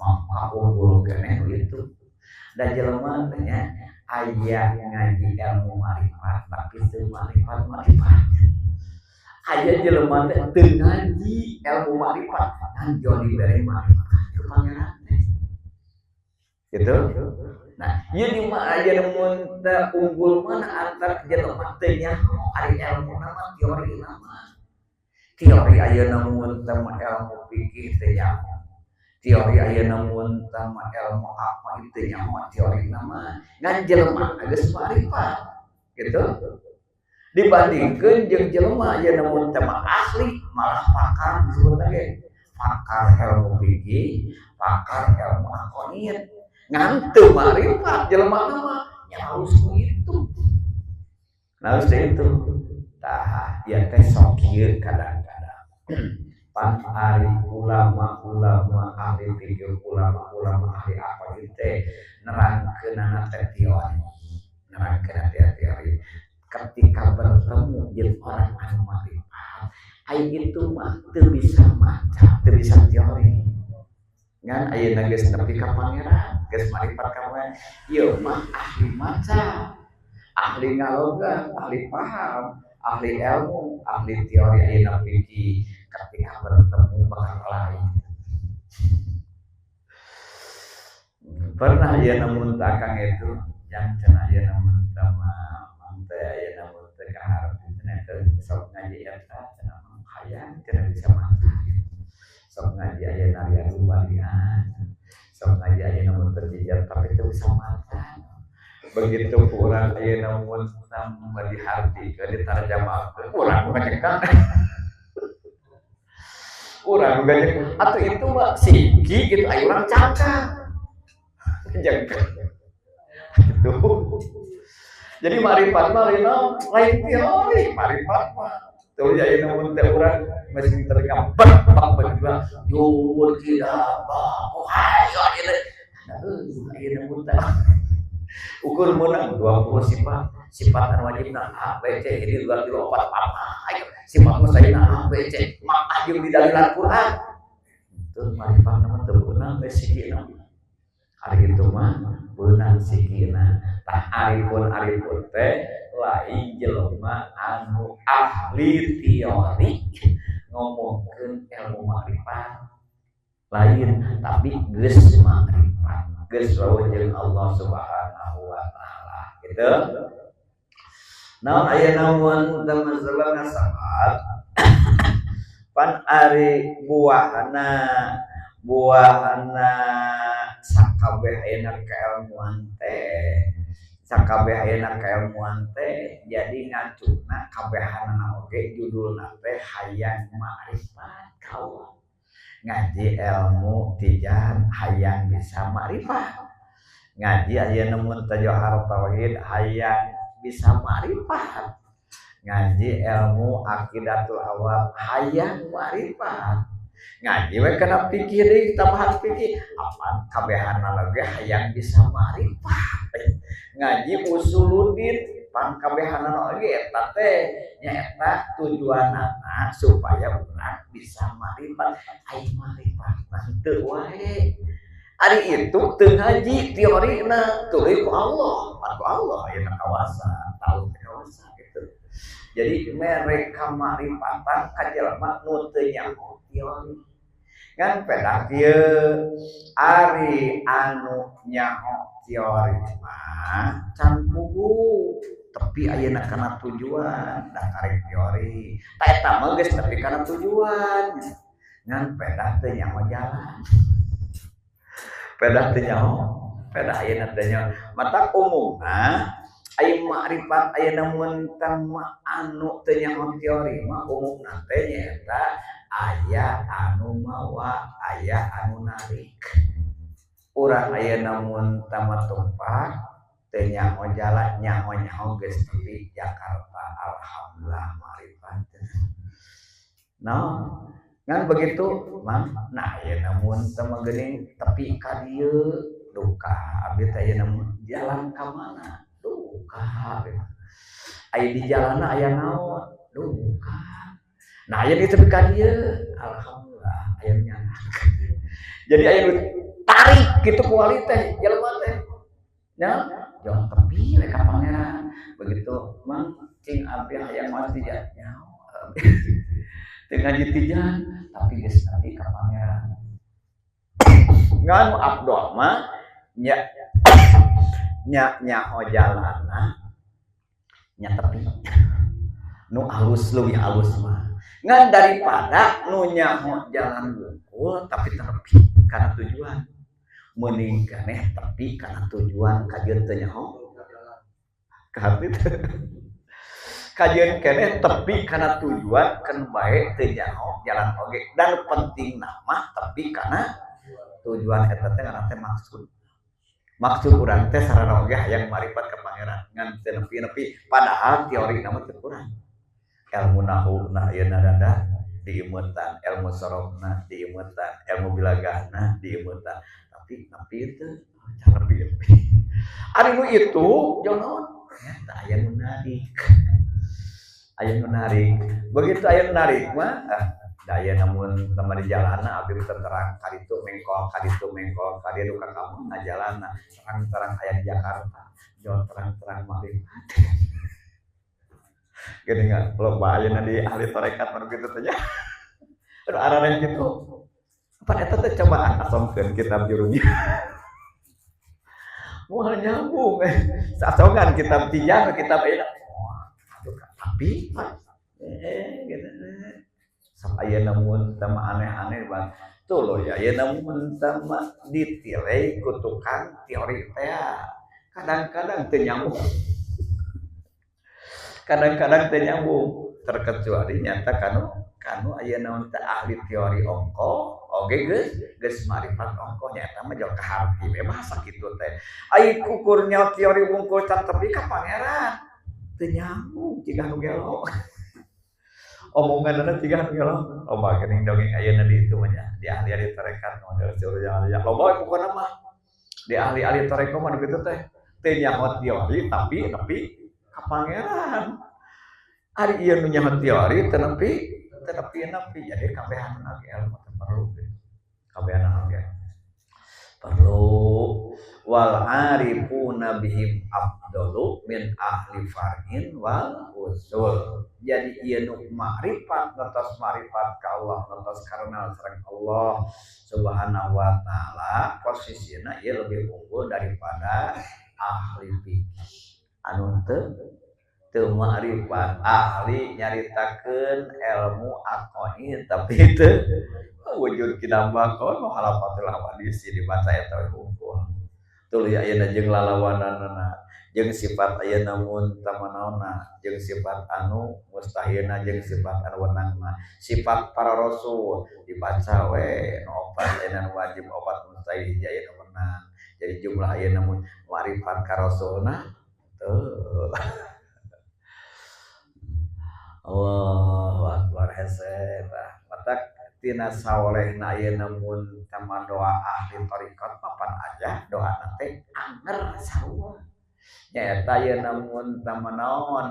maka unggul keneh itu. Da jelema teh nya aya ngaji ilmu makrifat tapi teu makrifat makrifat. Aya jelema teh teu ngaji ilmu makrifat ngan jol dibere makrifat ku Pangeran teh. Gitu. Nah, ieu di mana aya mun teu unggul mana antar jelema teu nyaho ari ilmu mah, teori mah. Teori ayeuna mun teh ilmu fikih teh nyaho. Teori ayeuna mun teh ilmu apa itu nyaho teori nama ngan jelema geus makrifat gitu. Dibandingkeun jeung jelema ayeuna mun teh ahli malah pakar disebutna ge. Pakar ilmu fikih, pakar ilmu aqaid. Ngan teu makrifat jelema mah nya halus itu. Nah, halus itu. Tah, ieu teh sok kieu kadang-kadang. Pan ari ulama-ulama ahli fikih, ulama-ulama ahli aqaid teh nerangkeunana teh teori. Nerangkeunana teh teori. Ketika bertemu jeung orang anu makrifat, ai itu mah teu bisa maca, teu bisa teori. Ngan ayeuna geus nepi ka pangeran, geus makrifat ka pangeran. Ieu mah ahli maca, ahli ngaloga, ahli paham, ahli ilmu, ahli teori ayeuna fikih. Ketika bertemu bakal lain. Pernah ayeuna mun akang itu yang cenah ayeuna mun teh mah teh ayeuna mun teh kaharep cenah teh sok ngaji eta cenah mah hayang cenah bisa maca. Sok ngaji ayeuna riyadul balian. Sok ngaji ayeuna mun teh jejak tapi teu bisa maca. Begitu kurang ayeuna mun teh dihartikeun ditarjamahkeun urang ngajengkang. Urang gajeng atau itu mah siki gitu ayo urang cangkang. Jengkang. Gitu. Jadi marifat mah lain teori, marifat mah. Tuh ya ayeuna mun teh urang masih telinga bet bak berdua yur tidak bak hayo ayeuna. Nah, ayeuna mun teh ukur meunang 20 sifat, sifat anu wajibna A B C ini 2 3 4 apa ayo sifat mustahilna A B C maka jeung di dalilan Quran. Itu marifat mah teu beunang we sikina. Ari itu mah beunang sikina. Tah aripun teh lain jelema anu ahli teori ngomongkeun ilmu makrifat lain, tapi geus makrifat, geus wawuh jeung Allah Subhanahu wa taala gitu. Naon ayeuna mun teh masalah salat pan ari buahna sakabeh ayeuna keilmuan teh, sakabeh ayeuna keilmuan teh jadi ngacuna kabehanana oge judulna teh hayang makrifat ka Allah. Ngaji ilmu tijan hayang bisa makrifat. Ngaji ayeuna mun teh johar tauhid hayang bisa makrifat. Ngaji ilmu aqidatul awam hayang makrifat. Ngaji we kana pikir deui tambahan pikir apaan kabehanana ge hayang bisa makrifat. Ngaji usuluddin pan kabehanana oge eta teh nyaeta tujuanana supaya urang bisa makrifat. Ai makrifat mah teu wae. Ari itu teu ngaji teorina tuluy ku Allah, pan ku Allah ayeuna kawasa, tahu teh kawasa gitu. Jadi mereka makrifatan ka jelema nu teu nyaho teori. Ngan pedah kieu ari anu nyaho teori mah can puguh tepi ayeuna kana tujuan da karek teori. Ta eta mah geus tepi kana tujuan. Ngan pedah teu nyaho jalan. Pedah teu nyaho, pedah ayeuna teu nyaho. Matak umumna aya makrifat ayeuna mun teh anu teu nyaho teori mah umumna teh nyaeta aya anu mawa, aya anu narik. Urang ayeuna mun teh tumpak teu nyaho jalan, nyaho-nyaho geus tepi Jakarta, alhamdulillah makrifat. Naon? Ngan begitu mang, nah ayeuna mun teh mah geuning tepi ka dieu duka, abdi teh ayeuna mun jalan ka mana? Duka. Aya di jalanna aya naon? Duka. Nah aya di tepi ka dieu, alhamdulillah aya nyanak. Jadi aya nu tarik kitu ku wali teh jelema teh. Nya jauh tepi we ka pangeran. Begitu mang cing abdi hayang maos tijan nyaho. Teu ngaji tijan tapi geus tepi ka pangeran. Ngan abdol mah nya nya nyaho jalanna nya tepi. Nu alus leuwih alus mah. Ngan daripada nu nyaho jalan wungkul tapi tepi kana tujuan, mending keneh tepi kana tujuan kajeun teu nyaho kaharti teu. Kajeun keneh tepi kana tujuan kan bae teu nyaho jalan oge, dan penting nama tepi kana tujuan eta teh ngaranna teh maksud. Maksud urang teh sarana oge hayang marifat ka Pangeran, ngan teu nepi-nepi, padahal teori nama teu kurang. Ilmu nahuna ayeuna rada diimutan, ilmu sorofna diimutan, ilmu bilagahna diimutan, tapi nepi teu can nepi. Ari nu itu jauh naon eta aya nu narik, aya nu narik. Begitu aya nu narik mah, ah da aya namun tama di jalanna abdi teh terang kaditu mengkol, kaditu mengkol, ka dieu duka kamu ngajalanna terang-terang aya di Jakarta, jauh terang-terang makrifat. Gini nggak loba ayeuna di ahli tarekat mah kitu teh nya. Aduh, arareh kitu. Pan eta teh cobaan, asomkeun kitab jurumiyah. Moal nyambung eh. Asongan kitab Tijan, kitab ayeuna. Aduh, tapi gitu. Sok aya namun teh aneh-aneh banget. Tuh loh ya, aya namun teh ditilai ku tukang teori teh. Kadang-kadang teu nyambung. Kadang-kadang teu nyambung, terkecuali nyata kanu kanu aya naon teh ahli teori ongko oge geus geus marifat ongko, nyata mah jauh kaharti we bahasa kitu teh. Ai kukurnya teori wungkul can tepi ka Pangeran teu nyambung, jiga nu gelo omonganna, jiga nu gelo. Loba geuning dongeng ayeuna di itu mah nya, di ahli-ahli tarekat model jangan ya loba pokona mah di ahli-ahli tarekat mah kitu teh, teu nyaho teori tapi nepi ka Pangeran. Ari ieu nu nyaho teori teu nepi, teu nepi-nepi. Jadi kabehanna ge ilmu teh perlu gitu. Kabehanna ge perlu. Wal arifuna bihim afdalu min ahli far'in wal usul. Jadi ieu nu makrifat, netos makrifat ka Allah, netos karena sareng Allah Subhanahu wa taala, posisina ieu lebih unggul daripada ahli fikih anu teu teu makrifat, ahli nyaritakeun ilmu aqaid tapi teu wujud kinambakon mukhalafatul hawadis dibaca eta we hungkul. Tuluy ayeuna jeung lalawananna, jeung sifat ayeuna mun tamanaonna, jeung sifat anu mustahilna, jeung sifat anu wenangna, sifat para rasul dibaca we nu opat ayeuna, wajib opat, mustahil hiji ayeuna wenang. Jadi jumlah ayeuna mun makrifat ka rasulna teu. Allahu akbar, hese tah. Matak tina saolehna ayeuna mun tama doa ahli thariqat papan aja doa teh anger sarua nyaeta ayeuna mun tama naon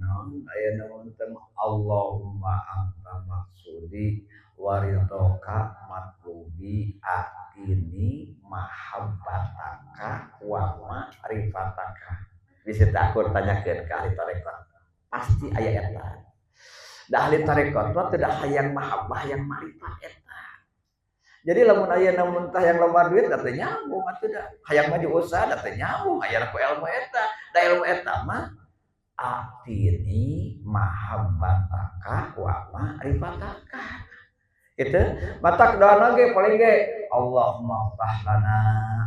naon ayeuna mun tama Allahumma anta maksudi waridhoka matlubi atini mahabbataka wa ma'rifataka. Bisa tak aku tanyakeun ke ahli tarekat, pasti aya eta. Da ahli tarekat mah tidak hayang mahabbah, hayang ma'rifat eta. Jadi lamun aya namun tah yang loba duit da teu nyambung atuh, da hayang maju usaha da teu nyambung aya ku ilmu eta. Da ilmu eta mah atini mahabbataka wa ma'rifataka. Itu matak doa ge paling ge Allahumma ftah lana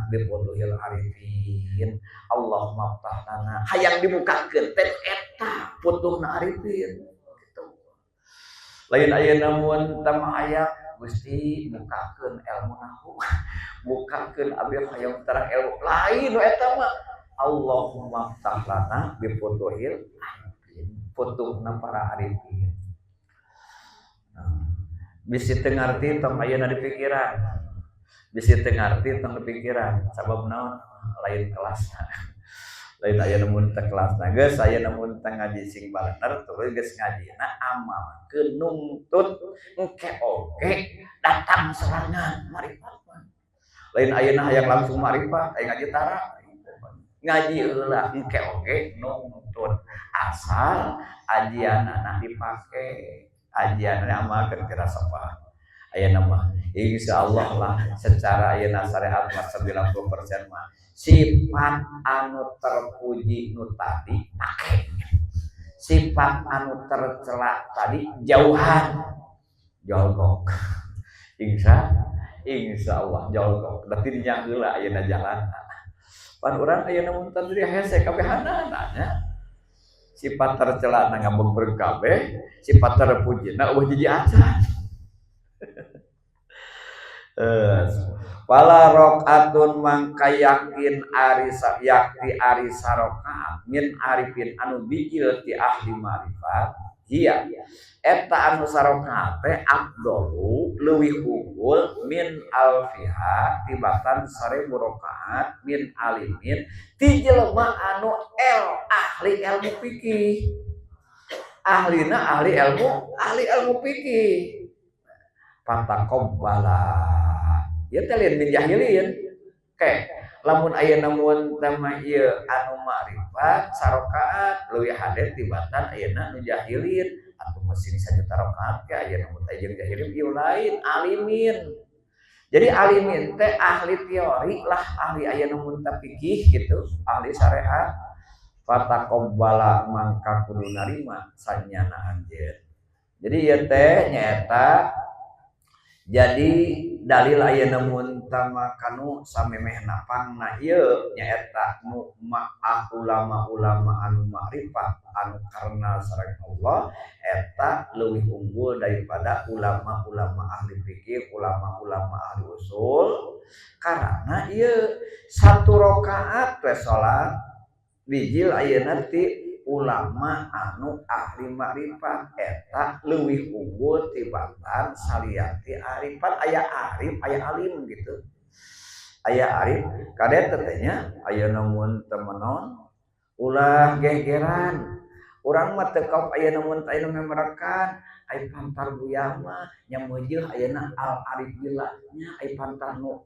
bi futuhil arifin, Allahumma ftah lana, hayang dibukakeun teh eta futuhna arifin gitu. Lain ayeuna mun tama aya Gusti bukakeun ilmu nahu, bukakeun abdi hayang terang ilmu, lain nu eta mah Allahumma ftah lana bi futuhil arifin, futuhna para arifin. Nah, bisi teu ngarti tong ayeuna di pikiran, bisi teu ngarti tong di pikiran, sabab naon? Lain kelasna, lain ayeuna mun teh kelasna. Geus ayeuna mun teh ngaji sing balener, tuluy geus ngajina amalkeun, nuntut, engke oge datang sorangan marifat mah. Lain ayeuna hayang langsung marifat aya ngaji tara, ngaji heula, engke oge nuntut, asal ajianana dipake, ajian amalkeun kira sapa ayeuna mah insyaallah lah. Secara ayeuna syariat mah 90% mah. Sifat anu terpuji nu tadi pake, sifat anu tercela tadi jauhan. Jolgok, insya insya Allah jolgok. Berarti dinyang heula ayeuna jalan pan urang ayeuna mun tadi hese kabehanana nya. Sifat tercela na ngabengbreng kabeh, sifat terpuji na euweuh jiji acan. Fala rokaatun mangka yakin ari yakti ari sarokaat min arifin anu bijil ti ahli ma'rifat, hiya eta anu sarokaat teh afdalu leuwih unggul min alfiha tibatan 1000 rakaat min alimin ti jelema anu el ahli ilmu fikih, ahlina ahli ilmu fikih. Fataqabbala ya teh lain min jahilin ke. Lamun aya namun tama ieu anu ma'rifat sarokaat leuwih hade tibatan ayeuna nu jahilin atau mesin 1 juta rakaat ke aya namun teh jeung jahilin ieu lain alimin. Jadi alimin teh ahli teori lah, ahli aya namun teh fikih gitu, ahli syariat. Fataqabbala mangka kudu narima sanyana anjeun. Jadi ieu teh nyaeta jadi dalil ayeuna mun tama kanu samemehna pangna ieu nyaeta nu ma'ah ulama-ulama anu ma'rifat anu karena sareng Allah eta leuwih unggul daripada ulama-ulama ahli fikih, ulama-ulama ahli usul, karena ieu satu rakaat we salat bijil ayeuna ti ulama anu ahli ma'rifat eta leuwih unggul tibatan salian ti arifan. Aya arif, aya alim gitu, aya arif kade teh nya. Aya namun temenon ulah gegeran urang mah teu kaop aya namun teh anu memerekan ai pantar buya mah nya meujeuh ayeuna al arif billah nya, ai pantar nu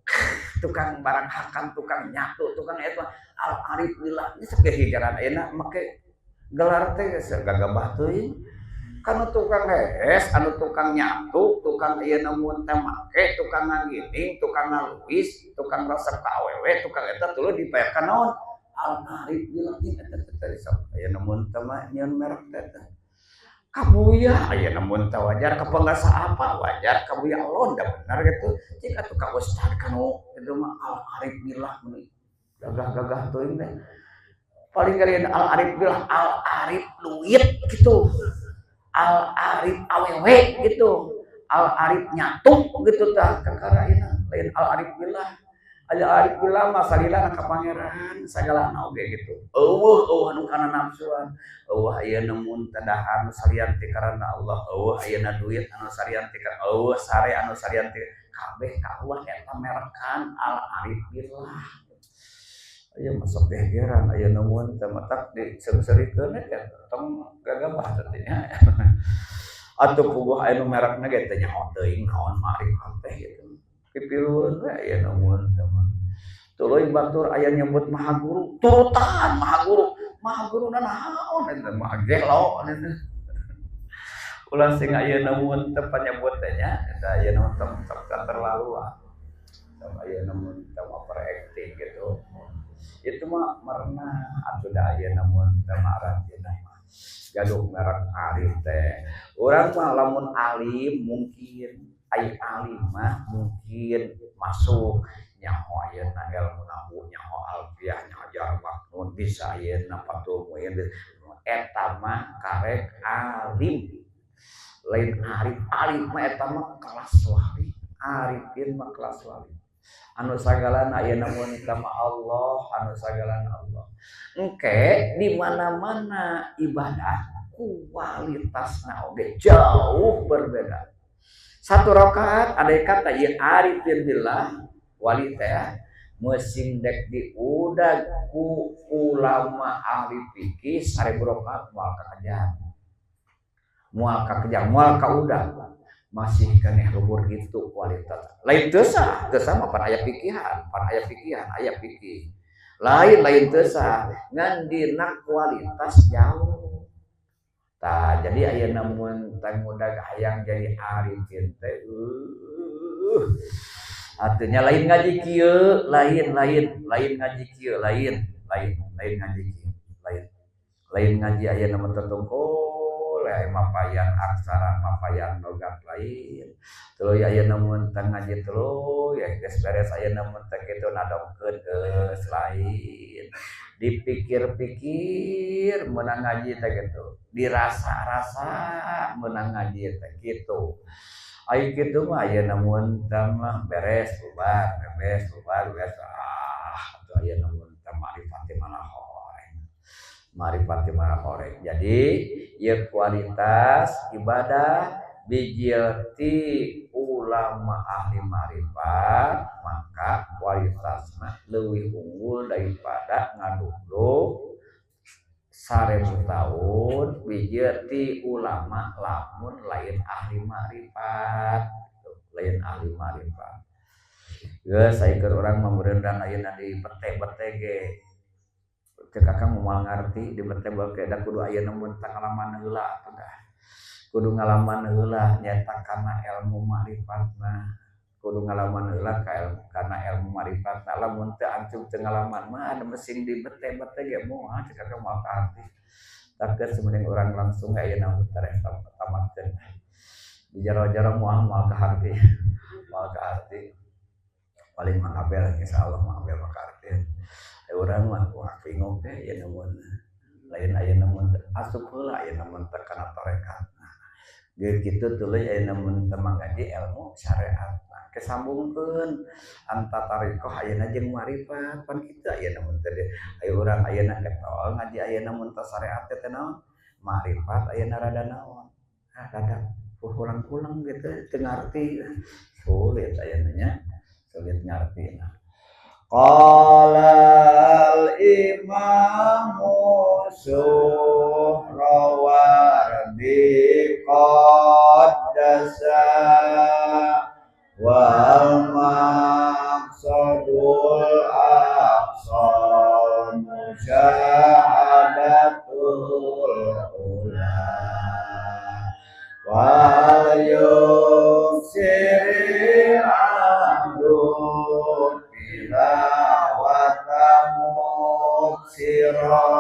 tukang barang hakan, tukang nyatu, tukang eta al arif billah nya. Sok gegeran ayeuna make gelar teh geus gagabah teuing kanu tukang hees, anu tukang nyatu, tukang ieu namun teh make, tukang ngagiling, tukang ngaluis, tukang resep ka awewe, tukang eta tuluy dipayakan naon al arif billah jeung eta teh. Sok aya namun teh mah nyieun merek teh kabuya aya namun teh wajar ka penggasa apa wajar kabuya Allah da benar gitu. Cik atuh ka ustad kanu itu mah al arif billah meuni gagah-gagah teuing teh. Paling kalian al arif billah, al arif duit gitu, al arif awewe gitu, al arif nyatu gitu tah kakara ina lain al arif billah. Al arif billah mah salila ka pangeran sagalana oge gitu, euweuh euweuh anu kana nafsuan, euweuh ayeuna mun teh dahar nu salian ti karena Allah, euweuh ayeuna duit anu salian ti karena euweuh, sare anu salian ti kabeh ka Allah. Eta merekan al arif billah. Aya masuk gegeran aya namun teh matak diseuri-seurikeun ya tong gagabah teh nya atuh. Puguh aya nu merekna ge teh nyaho teuing naon ma'rifat teh gitu, pipilueun we aya namun teh mah. Tuluy batur aya nyebut maha guru, turutan maha guru, maha guru na naon eta mah gelo eta. Ulah sing aya namun teh panyebut teh nya eta aya namun teh terlaluan. Aya namun teh overacting gitu. Itu mah merenah atuh da aya namun teh mah aranjeunna mah gaduh merek arif teh. Urang mah lamun alim mungkin, ai alim mah mungkin masuk nyaho ayeuna ilmu nahwu, nyaho alfiah, nyaho jar maknun, bisa ayeuna fathul muin, eta mah karek alim, lain arif. Arif mah eta mah kelas wali, arifin mah kelas wali anu sagalana ayeuna mun mah Allah, anu sagalana Allah. Engke di mana-mana ibadah kualitasna oge jauh berbeda. Satu rakaat ada kata ieu arifin billah wali teh mesin dek diudag ku ulama ahli fikih 1000 rakaat moal kakejar, moal kakejar, moal kaudag, masih keneh luhur itu kualitas. Lain teu sah, teu sah mah pan aya fikihan, pan aya fikihan, aya fikih lain, lain teu sah, ngan dina kualitas jauh. Tah, jadi ayeuna mun teh ngudag hayang jadi arifin teh Artinya lain ngaji kieu, lain lain lain ngaji kieu, lain lain lain ngaji kieu, lain lain ngaji ayeuna mah tetungkul aya mapayan aksara, mapayan logat, lain. Tuluy ayeuna mun teu ngaji, tuluy ya geus beres ayeuna mun teh kitu nadongkeun, geus, lain. Dipikir-pikir meunang ngaji teh kitu, dirasa-rasa meunang ngaji teh kitu. Ai kitu mah ayeuna mun teh mah beres bubar, beres bubar, beres. Ah, atuh ayeuna mun teh makrifat teh mana horeng, makrifat teh mana horeng. Jadi ieu kualitas ibadah bijil ti ulama ahli makrifat, maka kualitasna leuwih unggul daripada ngadukduk 1000 tahun bijil ti ulama lamun lain ahli makrifat, lain ahli makrifat. Geus, saeukeun urang mah meureun ayeuna di bete-bete ge cek akang moal ngarti. Di bete-bete da kudu ayeuna mun teh ngalaman heula atuh, dah kudu ngalaman heula nyaeta kana ilmu makrifatna, kudu ngalaman heula ka ilmu, kana ilmu makrifatna. Lamun teu ancuk, teu ngalaman mah, ada mesin di bete-bete ge moal, cek akang moal kaharti. Tapi sebenarnya orang langsung ayeuna tereh tamatkeun di jaro-jaro moal, moal kaharti, moal kaharti. Paling Mang Abel, insyaallah Mang Abel mah kaharti. Urang mah wah bingung teh ya, namun lain ayeuna mun asup heula ayeuna mun teh kana tarekat. Geus kitu tuluy ayeuna mun teu ngaji ilmu syariat. Nah, kesambungkeun anta tarekoh ayeuna jeung marifat pan kitu. Ayeuna mun teh aya urang ayeuna ketol ngaji ayeuna mun teh syariat teh naon, marifat ayeuna rada naon, ah, rada kurang-kurang gitu, teu ngarti, sulit ayeuna nya, sulit ngarti. Nah, qala al-imamu Suhrawardi qaddasa wal maqsadul aqsal musyahadatul ula wal yuksiril abdu tilawata muksira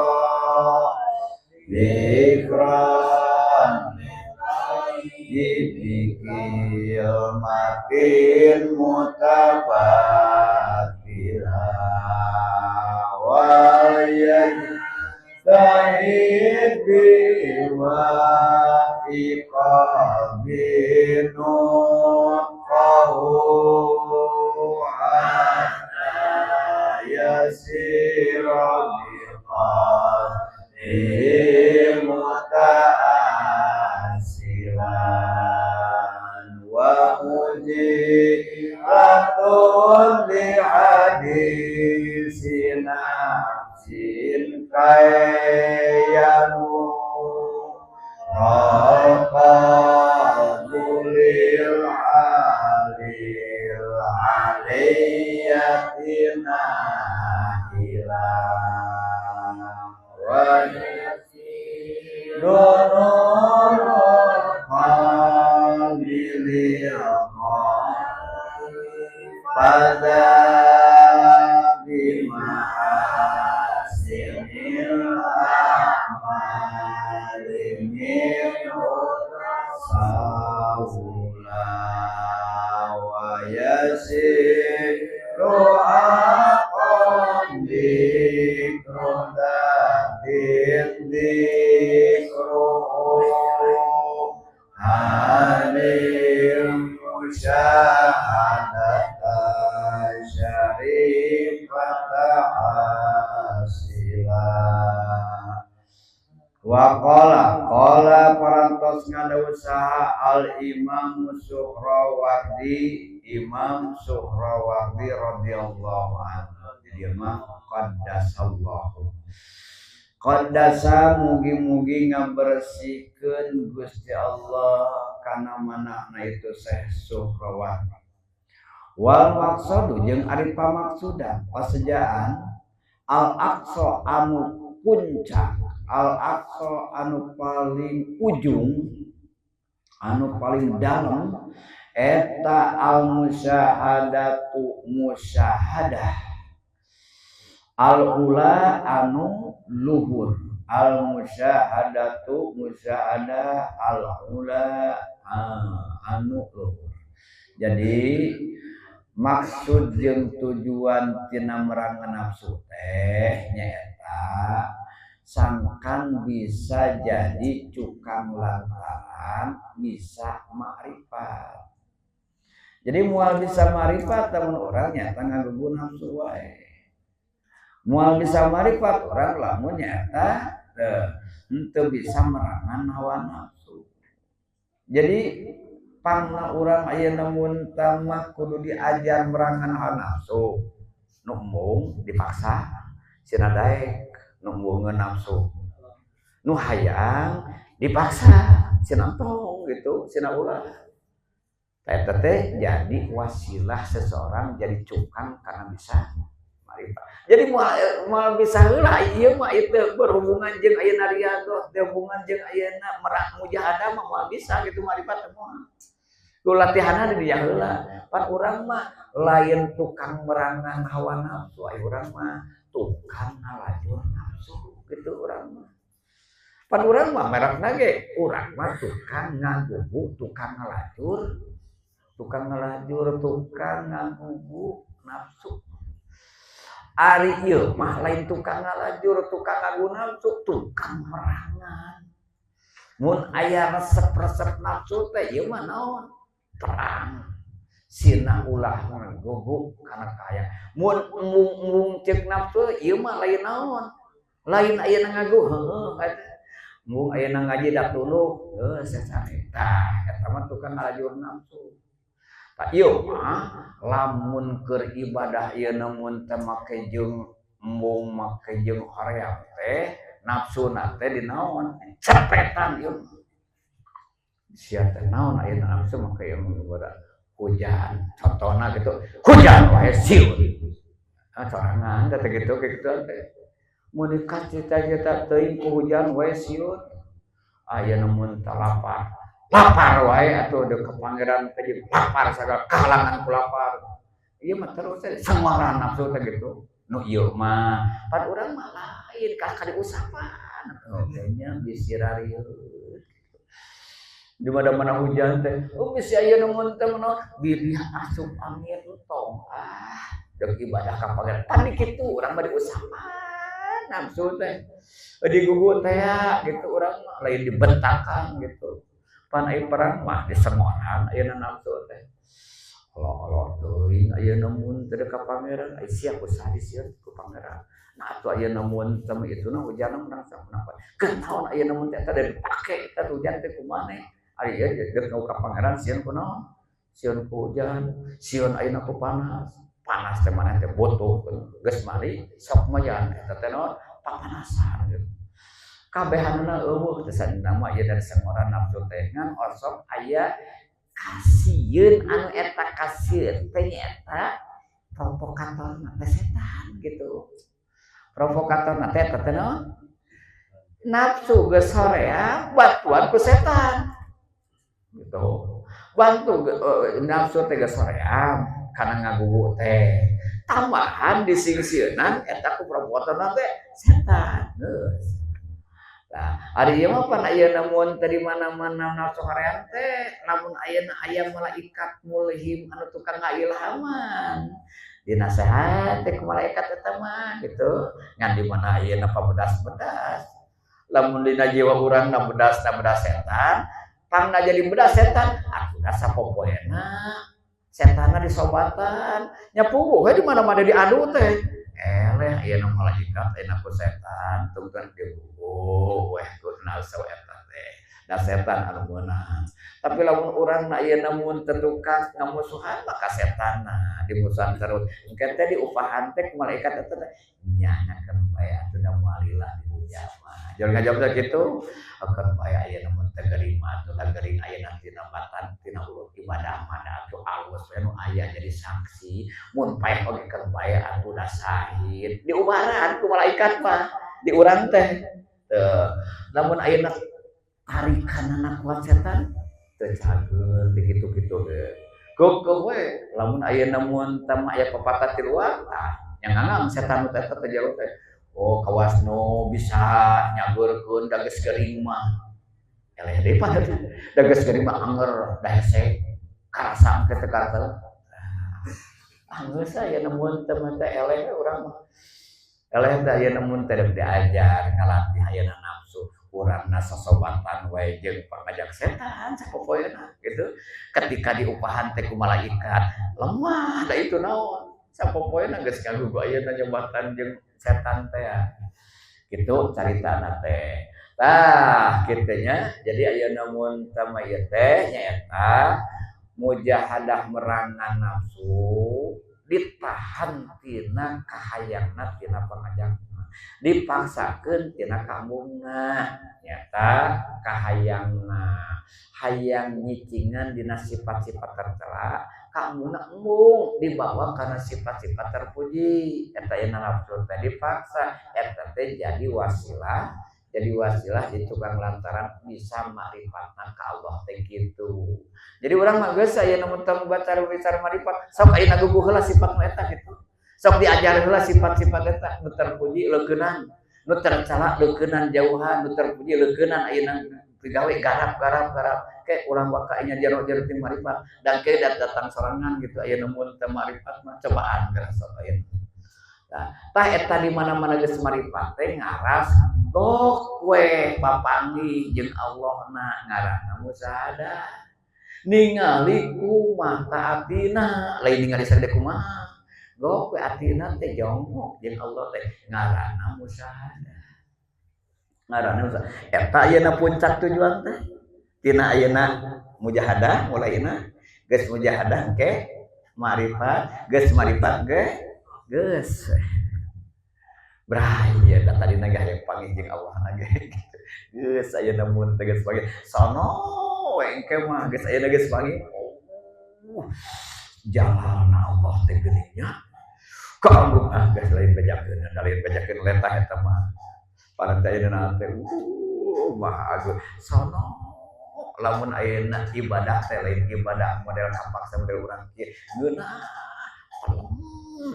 dzikran bikilmatin mutabatila wal yajtahid biwa iqabi nutqahu hatta yasira biqalbi muta'asilan wa mujibatun li hadisi nafsin kayanu qalbulil alil aliyatina ila wa nurul qalbi lil pada bimahasinil a'mali minhu sawula wa yasiru haqqan dzikru dzatin dzikruhu halil musyahadata syarifata hasila. Wa qala, qala parantos ngadawuh al Imam Suhrawardi, Imam Suhrawardi radhiyallahu anhu. Dia mah qaddasallahu, qaddasa mugi-mugi ngabersihkeun Gusti Allah kana manahna itu Syekh Suhrawardi. Wal maqsadu jeung ari pamaksudan pasejaan al aqsa anu puncak, al aqsa anu paling ujung, anu paling dalam. Eta al musyahadatu musyahadah al ula anu luhur, al musyahadatu musyahadah al ula anu luhur. Jadi maksud jeung tujuan tina merangan nafsu teh nyaeta sangkan bisa jadi cukang lantaran bisa makrifat. Jadi moal bisa makrifat lamun urang nyaeta ngagugu nafsu wae. Moal bisa makrifat urang lamun nyaeta henteu bisa merangan hawa nafsu. Jadi pangna urang ayeuna mun mah kudu diajar merangan hawa nafsu. Nu embung dipaksa cenah daek, nu embungeun nafsu. Nu hayang dipaksa cenah entong gitu, cenah ulah. Eta teh jadi wasilah seseorang jadi cukang karena bisa makrifat. Jadi moal bisa heula ieu mah itu berhubungan jeung ayeuna riyadhah, berhubungan jeung ayeuna merah mujahadah mah moal bisa gitu makrifat teh moal. Ku latihanna di dinya heula. Pan urang mah lain tukang merangan hawa nafsu, ai urang mah tukang ngalajur nafsu gitu urang mah. Pan urang mah merekna ge urang mah tukang ngagugu, tukang ngalajur, tukang ngalajur, tukang ngagugu nafsu. Ari ieu mah lain tukang ngalajur, tukang ngagugu nafsu, tukang merangan. Mun aya resep-resep nafsu teh ieu mah naon? Perang. Sina ulah ngagugu kana kahayang. Mun embung-embung ceuk nafsu ieu mah lain naon? Lain ayeuna ngagugu, heueuh eta. Embung ayeuna ngaji dak tuluh, heuh sesane. Tah eta mah tukang ngalajur nafsu. Tah ieu mah lamun keur ibadah ieu mun teh make jeung embung make jeung hoream teh nafsuna teh dinaon? Cepetan ieu. Sia teh naon ayeuna nafsu make ieu ibadah hujan contohna gitu, hujan wae siun. Ah sorangan teh kitu kitu teh. Mun dikacita-cita teuing ku hujan wae siun. Ayeuna mun teh lapar. Lapar wae atuh deuk ka pangeran teh lapar sagala kahalangan ku lapar. Ieu mah terus teh sengoran nafsu teh gitu. Nu ieu mah pan urang mah lain kalah ka diusapan. Oh nya bisi rarieut. Di mana-mana hujan teh, oh bisi ayeuna mun teh naon bilih asup angin tong ah deuk ibadah ka pangeran. Pan di kitu urang mah diusapan nafsu teh. Digugu teh gitu urang mah lain dibentakan gitu. Pan ai perang mah disengoran ayeuna nafsu teh. Allah teuing ayeuna mun teu ka pangeran ai sia ku saha disieun ku pangeran. Nah atuh ayeuna mun teh ituna hujanna menang sakunaon. Keun naon ayeuna mun teh eta dipake eta hujan teh kumaha. Ari ieu deuk ka pangeran sieun ku naon? Sieun ku hujan, sieun ayeuna ku panas. Panas teh maneh teh butuh geus mali sok mayan eta teh naon? Papanasan gitu. Kabehanana eueuh teh sadina mah ieu dari sengoran nafsu teh ngan osok aya kasieun anu eta kasieun teh nyaeta provokatorna teh setan gitu. Provokatorna teh eta teh naon? Nafsu geus hoream bantuan ku setan. Gitu. Bantu nafsu teh geus hoream kana ngagugu teh. Tambahan disingsieunan eta ku provokatorna teh setan. Geus. Nah, ari ieu mah pan ayeuna mun teh di mana-mana nafsu hoream teh lamun ayeuna aya malaikat mulhim anu tukang ngailhaman. Dinasehat teh ku malaikat eta mah gitu. Ngan di mana ayeuna pabedas-bedas. Lamun dina jiwa urang na bedas na bedas setan, pangna jadi bedas setan, atuh sapopoena setanna disobatan. Nya puguh we di mana-mana diadu teh. Eleh ayeuna malaikat ayeuna ku setan tungtun dibubuh weh ku nafsu eta teh. Da setan anu meunang. Tapi lamun urang na ayeuna mun teu tukang ngamusuhan maka setanna dimusuhan terus. Engke teh diupahan teh ku malaikat eta teh nya nyakeun bae atuh da moal lila di dunya mah. Jangan ngajawab teh kitu. Akeun bae ayeuna mun teh gering mah atuh da gering ayeuna tina batan tina urut ibadah mah da atuh alus we nu aya jadi saksi. Mun paeh oge keun bae atuh da sahid. Diubaran ku malaikat mah di urang teh. Teu. Lamun ayeuna tarikanana kuat setan teu cageun di kitu-kitu ge. Keukeuh we lamun ayeuna mun teh mah aya pepatah ti luar tah nya ngangang setan teh eta teh jero teh. Oh kawas nu bisa nyageurkeun da geus gering mah. Eleh deui pan da geus gering mah anger da hese karasa engke teh karasa. Anggeus ayeuna mun teh mah teh eleh urang mah. Eleh teh ayeuna mun teh diajar ngalatih ayeuna nafsu urangna sosobatan wae jeung pangajak setan sapopoeuna gitu. Ketika diupahan teh ku malaikat lemah da itu naon sapopoeuna geus ngagugu ayeuna nyobatan jeung setan teh gitu caritana teh. Tah kitu nya jadi ayeuna mun teh mah ieu teh nyaeta mujahadah merangan nafsu ditahan tina kahayangna tina pangajakna dipaksakeun tina kaembungna nyata kahayangna hayang nyicingan dina sifat-sifat tercela kaembungna embung dibawa karena sifat-sifat terpuji eta ayeuna nafsu teh dipaksa eta teh jadi wasilah di tukang lantaran bisa makrifatna ka Allah teh kitu. Jadi urang mah geus ayeuna mun teu baca bicara makrifat sok ayeuna guguh heula sifat nu eta kitu. Sok diajar heula sifat-sifat eta nu terpuji leukeunan, nu tercela leukeunan jauhan, nu terpuji leukeunan ayeuna digawe garap-garap garap ke urang waka nya jero-jero ti makrifat dan ke datang sorangan gitu ayeuna mun teu makrifat mah cobaan geura sok ayeuna. Nah, tah eta di mana-mana geus marifat teh ngaras gok we papanggih jeung Allahna ngaranna musyahadah. Ningali ku mata atina, lain ningali sagede kumaha. Gok we atina teh jongkok jeung Allah teh ngaranna musyahadah. Ngaranna musyahadah. Eta ayeuna puncak tujuan teh. Tina ayeuna mujahadah mulaina geus mujahadah ke marifat, geus marifat ge geus braya da tadi ge hayang panggih jeung Allah na ge gitu. Geus ayeuna mun teh geus panggih sono we engke mah geus ayeuna geus panggih. Oh, jalalna Allah teh geuning nya. Kaanggung ah geus lain bejakeun, lain bejakeun letah eta mah. Para teh ayeuna teh maha agung. Sono lamun ayeuna ibadah teh lain ibadah model kapaksa model urang kieu. Geunah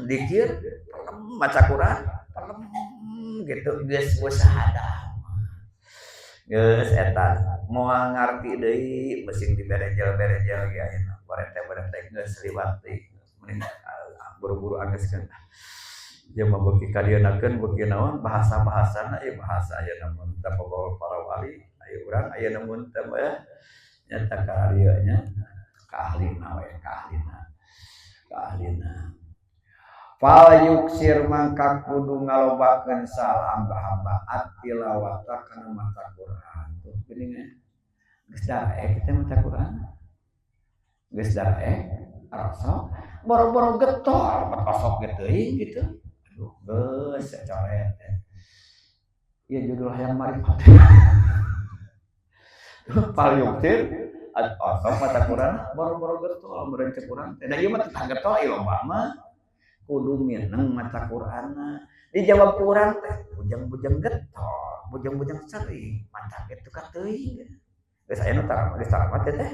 dikir, pelem maca Quran, pelem gitu geus musyahadah. Geus eta moal ngarti deui mesin diberejel-berejel ge ayeuna barete-barete geus liwat deui mending buru-buru anggeuskeun. Ieu mah beuki kadieunakeun beuki naon bahasa-bahasana ieu bahasa ayeuna mun teh para wali aya urang ayeuna mun teh mah nyata ka dieu nya ka ahlina we ka ahlina ka ahlina. Fal yuksir mangka kudu ngalobakeun salah hamba-hamba at-tilawata kana maca Quran. Tuh geuning nya. Geus daek kita maca Quran. Geus daek rosok boro-boro getol bat osok ge teuing gitu. Aduh geus coret. Ieu judul hayang marifat. Fal yuksir osok maca Quran boro-boro getol meureun cek urang teh. Da ieu mah teh getol ieu loba mah. Kudu mineng maca Qur'anna. Dijawab ku urang teh bujang-bujang getol, bujang-bujang sering maca kitu ka teuing. Geus aya nu tara geus tara teh teh.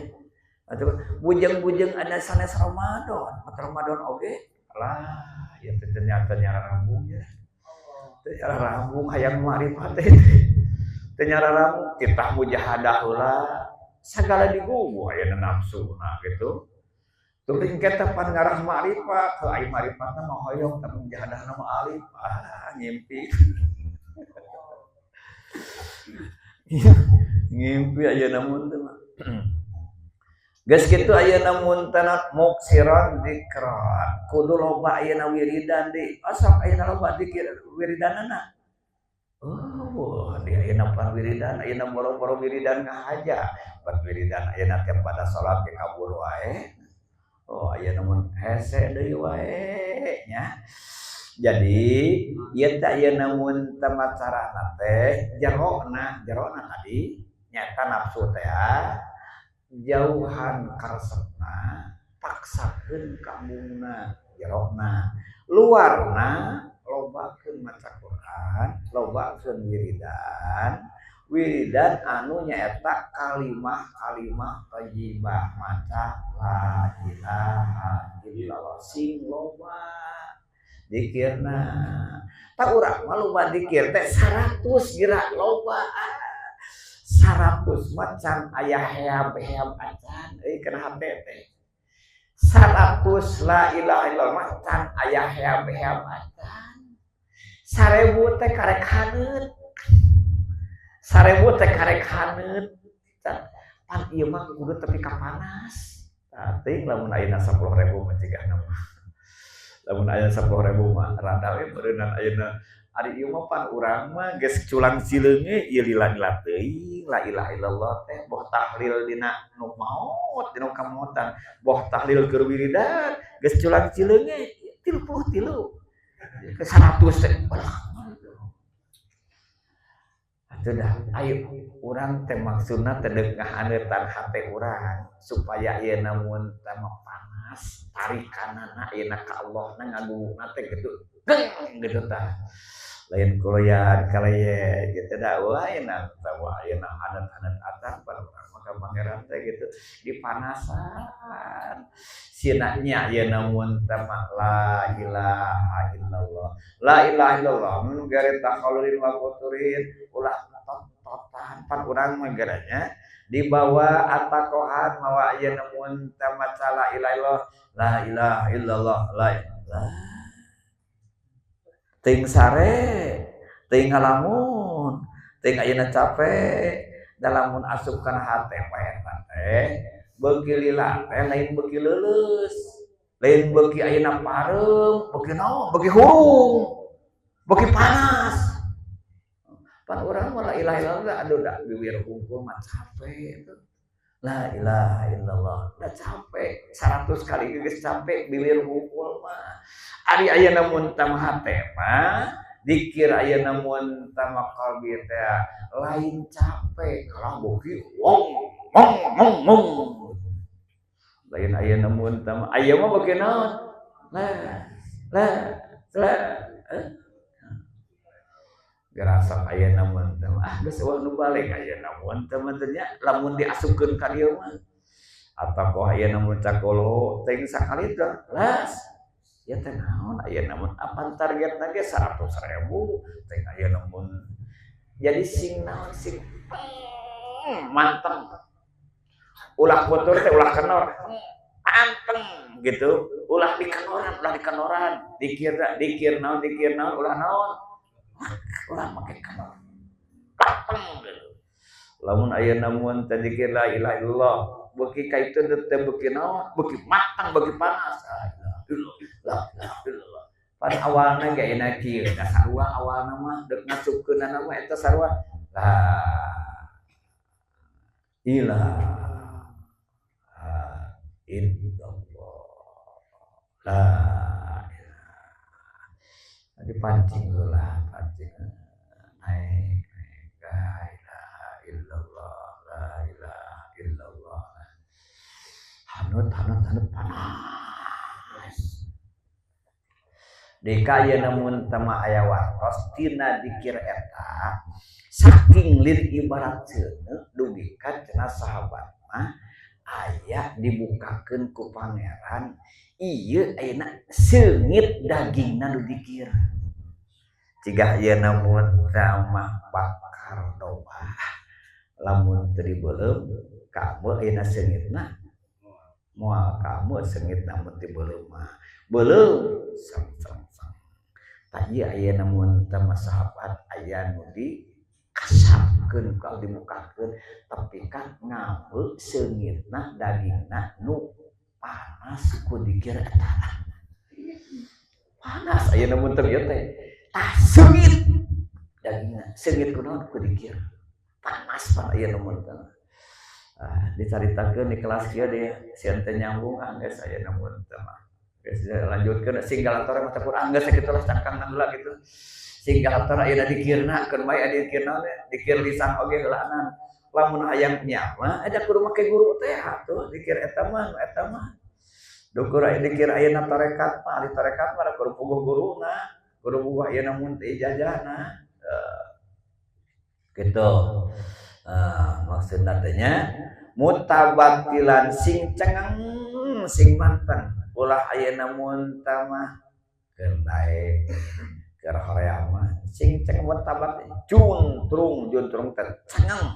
Atuh bujang-bujang ada sanes Ramadan, maca Ramadan oge lah ieu teh ternyata nyarambung ya. Teu nyarambung hayang makrifat teh. Teu nyarambung titah mujahadah heula sagala digugu ayeuna nafsuna gitu. Tuluy engke teh pan ngarah makrifat, heuh ai makrifat mah hoyong tapi mujahadahna mah alif, ah ngimpi. Ngimpi ayeuna mun teh mah. Geus kitu ayeuna mun teh muksiran dikran, kudu loba ayeuna wiridan di. Osok ayeuna loba dikir wiridanana. Oh, di ayeuna pan wiridan, ayeuna boro-boro wiridan ngahaja. Pan wiridan ayeuna teh pada salat ge kabur wae. Oh, ayeuna mun hese deui wae nya. Jadi ieu teh ayeuna mun teh macarana teh jerona, jerona tadi nyata nafsu teh jauhan karesepna, paksakeun kaembungna jerona. Luarna lobakeun maca Quran, lobakeun wiridan, Wiridan anu nyaeta kalimah-kalimah thayyibah maca la ilaha illallah sing loba dikirna. Tak urang mah loba dikir teh 100 geura loba. 100 macan aya heab-heab acan euy kana hate teh. 100 la ilaha illallah macan aya heab-heab acan. 1000 teh karek haneut. 1000 teh karek haneut. Pan ieu mah kudu tepi ka panas. Tah teuing lamun ayeuna 10.000 mah cigahna mah. Lamun aya 10.000 mah rada we beureunan ayeuna. Ari ieu mah pan urang mah geus culang cileunge ieu lila-lila teuing la ilaha illallah teh boh tahlil dina nu maot dina kamotan boh tahlil keur wiridan geus culang cileunge 33 ke 100 teh. Atuh dah ayo urang teh maksudna teh deuk ngahaneutan hate urang supaya ieu mun teh panas tarikanana ayeuna ka Allah na ngaguguna teh geus geng gitu tah. Lain kuloyan kalaye gitu dah wah ayeuna tah wah ayeuna haneut-haneut acan pada urang mah ka pangeran teh gitu dipanasan. Sina nya ayeuna mun teh mah la ilaha illallah. La ilaha illallah mun gare takhalulin wa futurin ulah tot-totan pan urang mah geranya dibawa atakohan mawa ayeuna mun teh maca la ilaha illallah la ilaha illallah la ilaha teuing sare teuing ngalamun teuing ayeuna capek dalamun asup kana hate mah eta teh beuki lila teh lain beuki leuleus lain beuki ayeuna pareum beuki naon beuki hurung beuki panas. Pan urang mah la ilaha illallah aduh da bibir hungkul mah capek itu. La ilaha illallah da capek 100 kali geus capek bibir hungkul mah. Ari ayeuna mun tah hate mah dikir ayeuna mun tah qalbi teh lain capek kalah beuki wong mong mong mong. Lain ayeuna mun tah aya mah beuki naon? La la la Gerasa ayeuna mun teh ah geus eueuh nu balik ayeuna mun teh mah teh nya lamun diasupkeun ka dieu mah atakoh ayeuna mun cakolo teuing sakali teh las ya teh naon ayeuna mun apan targetna ge 100.000 teuing ayeuna mun jadi sing naon sing manteng ulah futur teh ulah kenor anteng gitu ulah dikenoran dikir dikir naon ulah naon ulah make kenor pateng gitu. Lamun ayeuna mun teh dikir la ilaha illallah beuki ka itu teh beuki naon beuki matang beuki panas la ilaha illallah la ilaha illallah. Pan awalna ge ayeuna kieu da sarua awalna mah deuk ngasupkeunana mah eta sarua la ilaha illallah la ilaha dipancing heula pancing naik naik la ilaha illallah la ilaha illallah hanut hanut hanut panas deka ayeuna mun teh mah aya wartos tina dikir eta saking lir ibarat seuneu dugi ka cenah sahabat mah aya dibukakeun ku pangeran ieu ayeuna seungit dagingna nu dikir cigah ayeuna mun teh mah bakar domba lamun teu dibeuleum kamu ayeuna seungitna moal kamu seungitna mun dibeuleum mah beuleum sang sang sang tah ieu ayeuna mun teh mah sahabat aya nu dikasapkeun ka dibukakeun tapi kan ngambeu seungitna dagingna nu panas ku dikir eta panas ayeuna mun teh ieu teh tah seungit dagingna seungit kunaon ku dikir panas pan ayeuna mun teh ah dicaritakeun di kelas kieu deui sieun teh nyambung ah geus ayeuna mun teh mah geus lanjutkeun singgalator mah teh Quran geus sakitu lah cangkang heula kitu singgalator ayeuna dikirna keun bae dikirna teh dikir lisan oge heulaanan lamun hayang nyawa ada kudu make guru teh atuh dikir eta mah eta mah dukur aya dikir ayeuna tarekat mah ahli tarekat mah kudu puguh guruna kudu puguh ayeuna mun teh ijazahna. Gitu. Maksudna teh nya mutabattilan sing cengeng, sing manteng. Ulah ayeuna mun mah keur daek, keur hoream mah sing cengeng, mutabat juntrung, juntrung teh cengeng,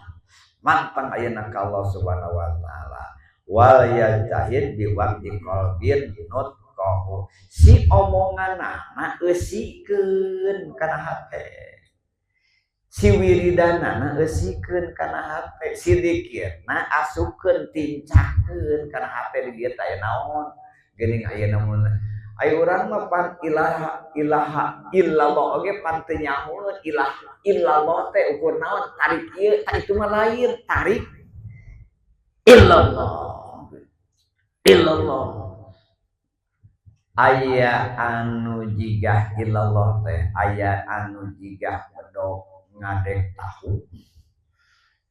manteng ayeuna ka Allah Subhanahu wa taala. Wal yajtahid bi wad'i qalbin nutqahu, si omonganana eusikeun kana hate, si wiridanana eusikeun kana hate, si dikirna asupkeun, tincakeun kana hate. Di dieu teh aya naon geuning ayeuna mun aya urang mah pan ilaha ilaha illallah oge pan teu nyahoeun ilaha illallah teh ukur naon, tarik ieu tah, itu mah lain tarik illallah illallah. Aya anu jigah illallah teh, aya anu jigah bedog ngadeg tahu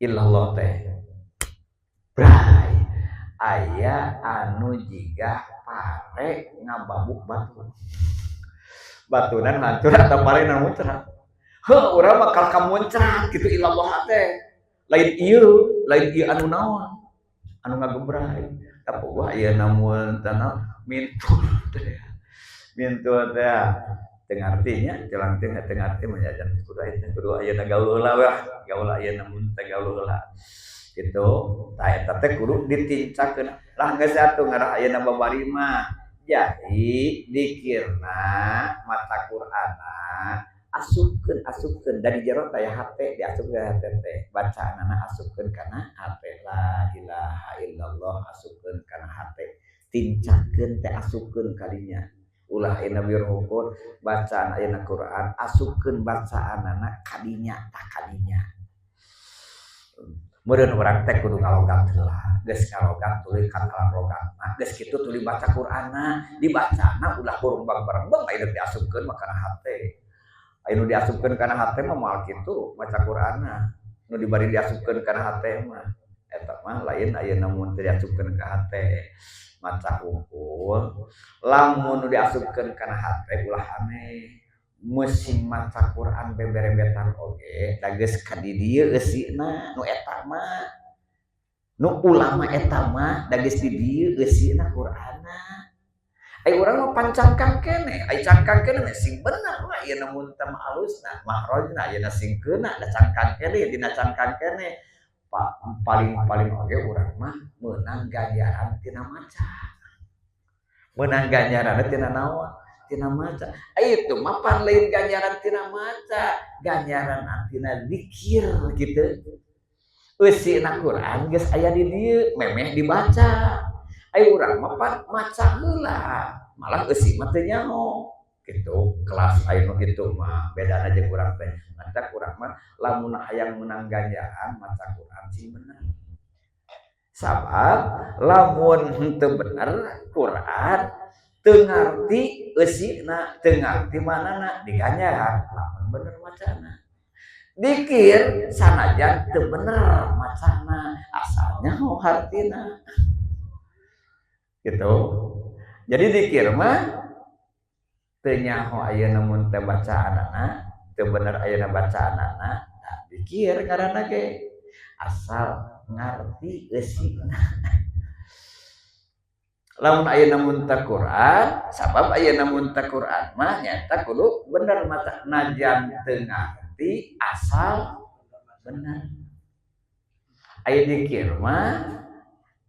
illallah teh bray, aya anu jigah pare ngababuk batu, batunan hancur atau pare nu muncrat. Heuh, urang mah kalka muncrat kitu illallah teh, lain ieu, lain ieu anu naon anu ngagebray. Tapi wah, ieu namun tanah mintul teh, mintul teh teu ngarti nya, celang teh teu ngarti mah jajan kudu aya, kudu ayeuna gaul heula wah, gaul ayeuna mun teh gaul heula gitu. Tah, eta teh kudu ditincakeun lah. Geus atuh, ngarah ayeuna babari mah jadi dikirna, maca Qur'ana asupkeun, asupkeun dari jero teh hate, diasupkeun hate teh, bacaanana asupkeun kana hate, la ilaha illallah asupkeun kana hate, tincakeun teh, asupkeun kalinya. Ulah ayeuna biar hukur bacaan ayeuna Quran, asupkeun bacaanana kadinya tah, kadinya. Meureun urang teh kudu ngalogat heula. Geus ngalogat, tuluy katalan logatna. Geus kitu tuluy baca Qur'anna, dibacana ulah burung bang bareng aya diasupkeun mah kana hate. Aya nu diasupkeun kana hate mah moal kitu maca Qur'anna. Nu dibari diasupkeun kana hate mah eta mah lain ayeuna mun teu diasupkeun ka hate maca hungkul. Lamun nu diasupkeun kana hate ulah aneh, musim maca Quran beberebetan oge da geus ka di dieu eusina nu eta mah, nu ulama eta mah da geus di dieu eusina Qur'anna. Ai urang mah pancangkang keneh, ai cangkang keneh sing bener mah ieu mun teh mah alusna mahrojna ayeuna sing keuna da cangkang keneh, dina cangkang keneh paling-paling oge urang mah meunang ganjaran tina maca, meunang ganjaran tina naon, tina maca. Itu mah pan lain ganjaran tina maca, ganjaran tina zikir gitu. Eusina Quran geus aya di dieu, memeh dibaca. Ai urang mah pan maca heula, malah eusi mah teu nyaho gitu. Kelas aya nu kitu mah bedana jeung urang teh. Matak urang mah lamun hayang meunang ganjaran maca Quran sing bener, sabab lamun henteu bener Quran, teu ngarti eusina, teu ngarti manana, diganjar lamun bener macana. Dikir sanajan teu bener macana, asal nyaho hartina gitu. Jadi dikir mah teu nyaho ayeuna mun teh bacaanana teu bener, ayeuna bacaanana, nah, dikir ngaranna ge asal ngarti eusina. Lamun ayeuna mun teh Quran, sabab ayeuna mun teh Quran mah nyata kudu bener mata, najan teu ngarti asal bener. Aya dikir mah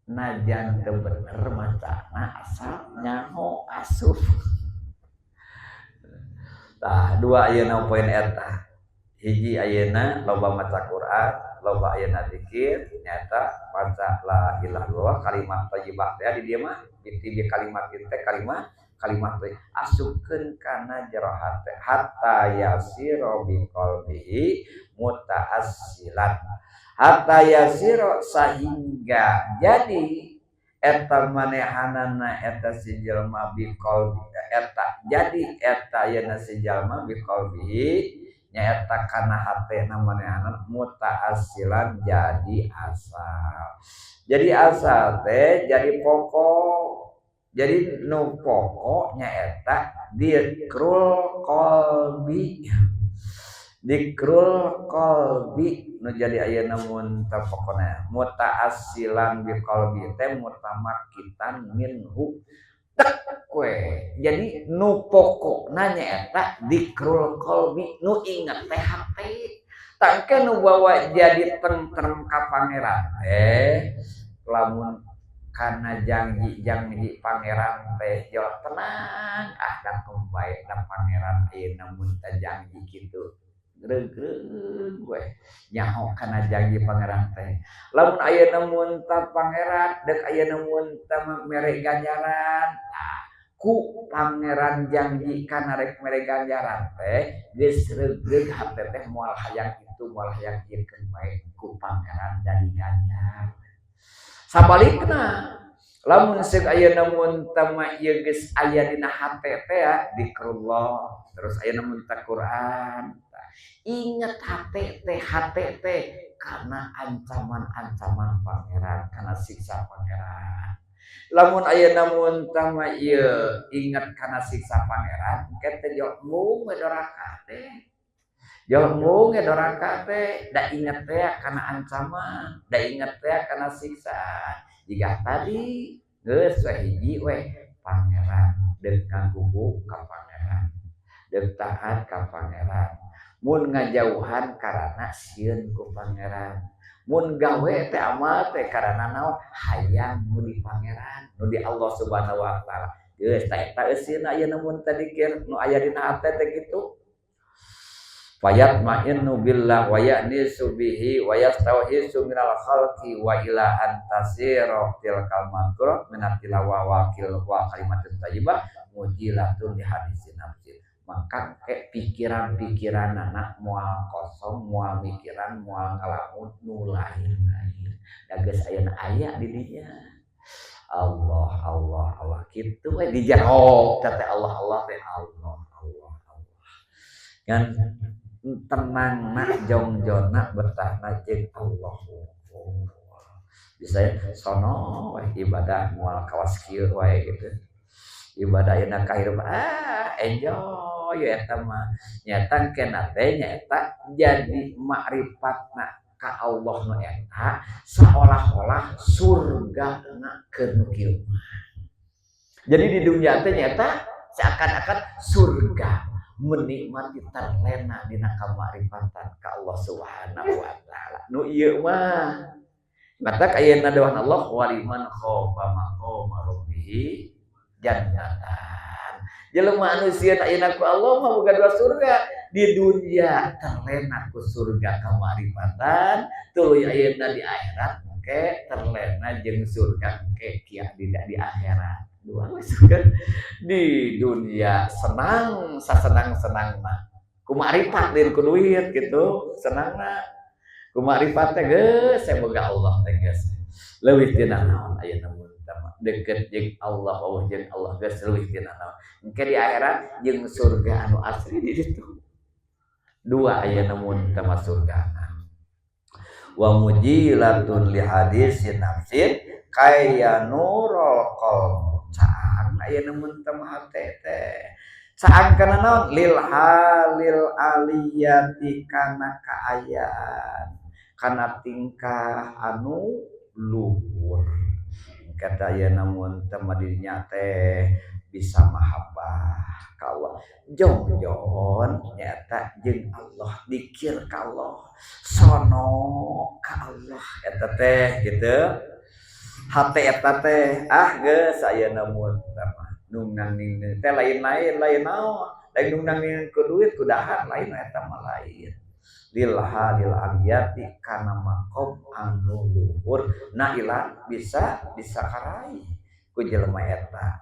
najan teu bener macana, asal nyaho, asup. Tah, dua ayeuna poin eta. Hiji, ayeuna loba maca Quran, loba ayeuna zikir, nyata maca la ilaha illallah, kalimat thayyibah teh di dieu mah di kalimat teh, kalimat kalimat teh asupkeun kana jero hate, hatta yasiro bi qalbihi mutaassilan, hatta yasiro sehingga jadi eta manehanana eta si jelma, bi qalbi eta jadi eta ayeuna si jalma, bi qalbihi nyaeta kana hatena manehanana, mutaassilan jadi asal, jadi asal teh jadi pokok. Jadi nu pokok nyaeta dzikrul qalbi. Dikrul qalbi nu jadi ayeuna mun teh pokona mutaassilan bi qalbi teh mutamakkitan minhu tek we. Jadi nu pokokna nyaeta dikrul qalbi nu inget teh hate. Tangke nu bawa jadi tentrem ka pangeran teh lamun kana janji-janji pangeran teh jol tenang ah da bae da pangeran ayeuna mun teh janji kitu. Regreg we nyaho kana janji pangeran teh. Lamun ayeuna mun ta pangeran deuk ayeuna mun ta mere ganjaran. Tah ku pangeran janji kana rek mere ganjaran teh geus regreg hate teh moal hayang itu moal hayang ieu keun bae ku pangeran jadi ganjar. Sabalikna lamun seuk ayeuna mun ta mah ieu geus aya dina hate teh dikrullah terus ayeuna mun ta Quran. Ingat hate teh karena ancaman-ancaman pangeran, karena siksa pangeran. Lamun ayeuna mun tah mah ieu ingat kana siksa pangeran, engke teh jol mung we doraka teh. Jol mung we doraka teh, da inget teh kana ancaman, da inget teh kana siksa. Jiga tadi geus we hiji we pangeran deuk ngagugu ka pangeran, deuk taat ka pangeran. Mun ngajauhan karana sieun ku pangeran, mun gawe teh amal teh karana naon hayang nu di pangeran, nu di Allah Subhanahu wa taala. Geus tah eta eusieuna ayeuna mun teh dikir nu aya dina hate teh kitu. Fayat ma'innu billah wa ya'nisu bihi wa yastawhisu minal khalqi wa ila an tasira tilkal madhkurat minat tilawah wakil wa kalimatin thayyibah mujilatun li hadisin nafsi. Maka kayak pikiran-pikiran anak mual kosong, mual mikiran, mual ngalamun nu lain-lain. Da geus ayeuna aya di dinya. Allah Allah Allah kitu we di jero teh Allah Allah teh Allah Allah Allah. Ngan tenangna jongjonna betahna jeung Allah. Bisa sono we ibadah moal kawas kieu wae gitu. Ibadah ayeuna kahirup enjoy eta mah. Nyata kena teh nyaeta jadi makrifatna ka Allah nu eta seolah-olah surgana keur nu kieu mah. Jadi di dunia teh nyaeta seakan-akan surga menikmati terlena dina kamakrifatan ka Allah Subhanahu wa taala. Nu ieu mah mata ayeuna doan Allah waliman khofa maqama rabbih jannatan. Jelema anu sieun ayeuna ku Allah mah boga dua surga. Di dunia terlena ku surga kamarifatan, tuluy ayeuna di akhirat engke terlena jeung surga engke kia tidak di akhirat. Dua we surga. Di dunia senang sasenang-senangna. Ku makrifat lain ku duit gitu, senangna. Ku makrifat teh geus boga Allah teh geus. Leuwih tina naon ayeuna mun deket jeung Allah, Allah jeung Allah geus leuwih tina naon. Engke di akhirat jeung surga anu asli di ditu. Dua ayeuna mun teh mah surgana. Wa mujilatun li hadisin nafsin kaya nurul qalb. Caang ayeuna mun teh mah hate teh. Caang kana naon? Lil halil aliyati kana kaayaan, kana tingkah anu luhur. Kata ayeuna mun teh mah dirinya teh bisa mahabbah ka Allah. Jongjon nyaeta jeung Allah, dikir ka Allah, sono ka Allah eta teh gitu. Hate eta teh ah geus ayeuna mun teh mah nung nang teh lain-lain lain naon, lain nung nang ku duit ku dahar lain eta mah lain. Lil halil aliyati kana maqam anu luhur na ilah bisa disakarai ku jelema eta,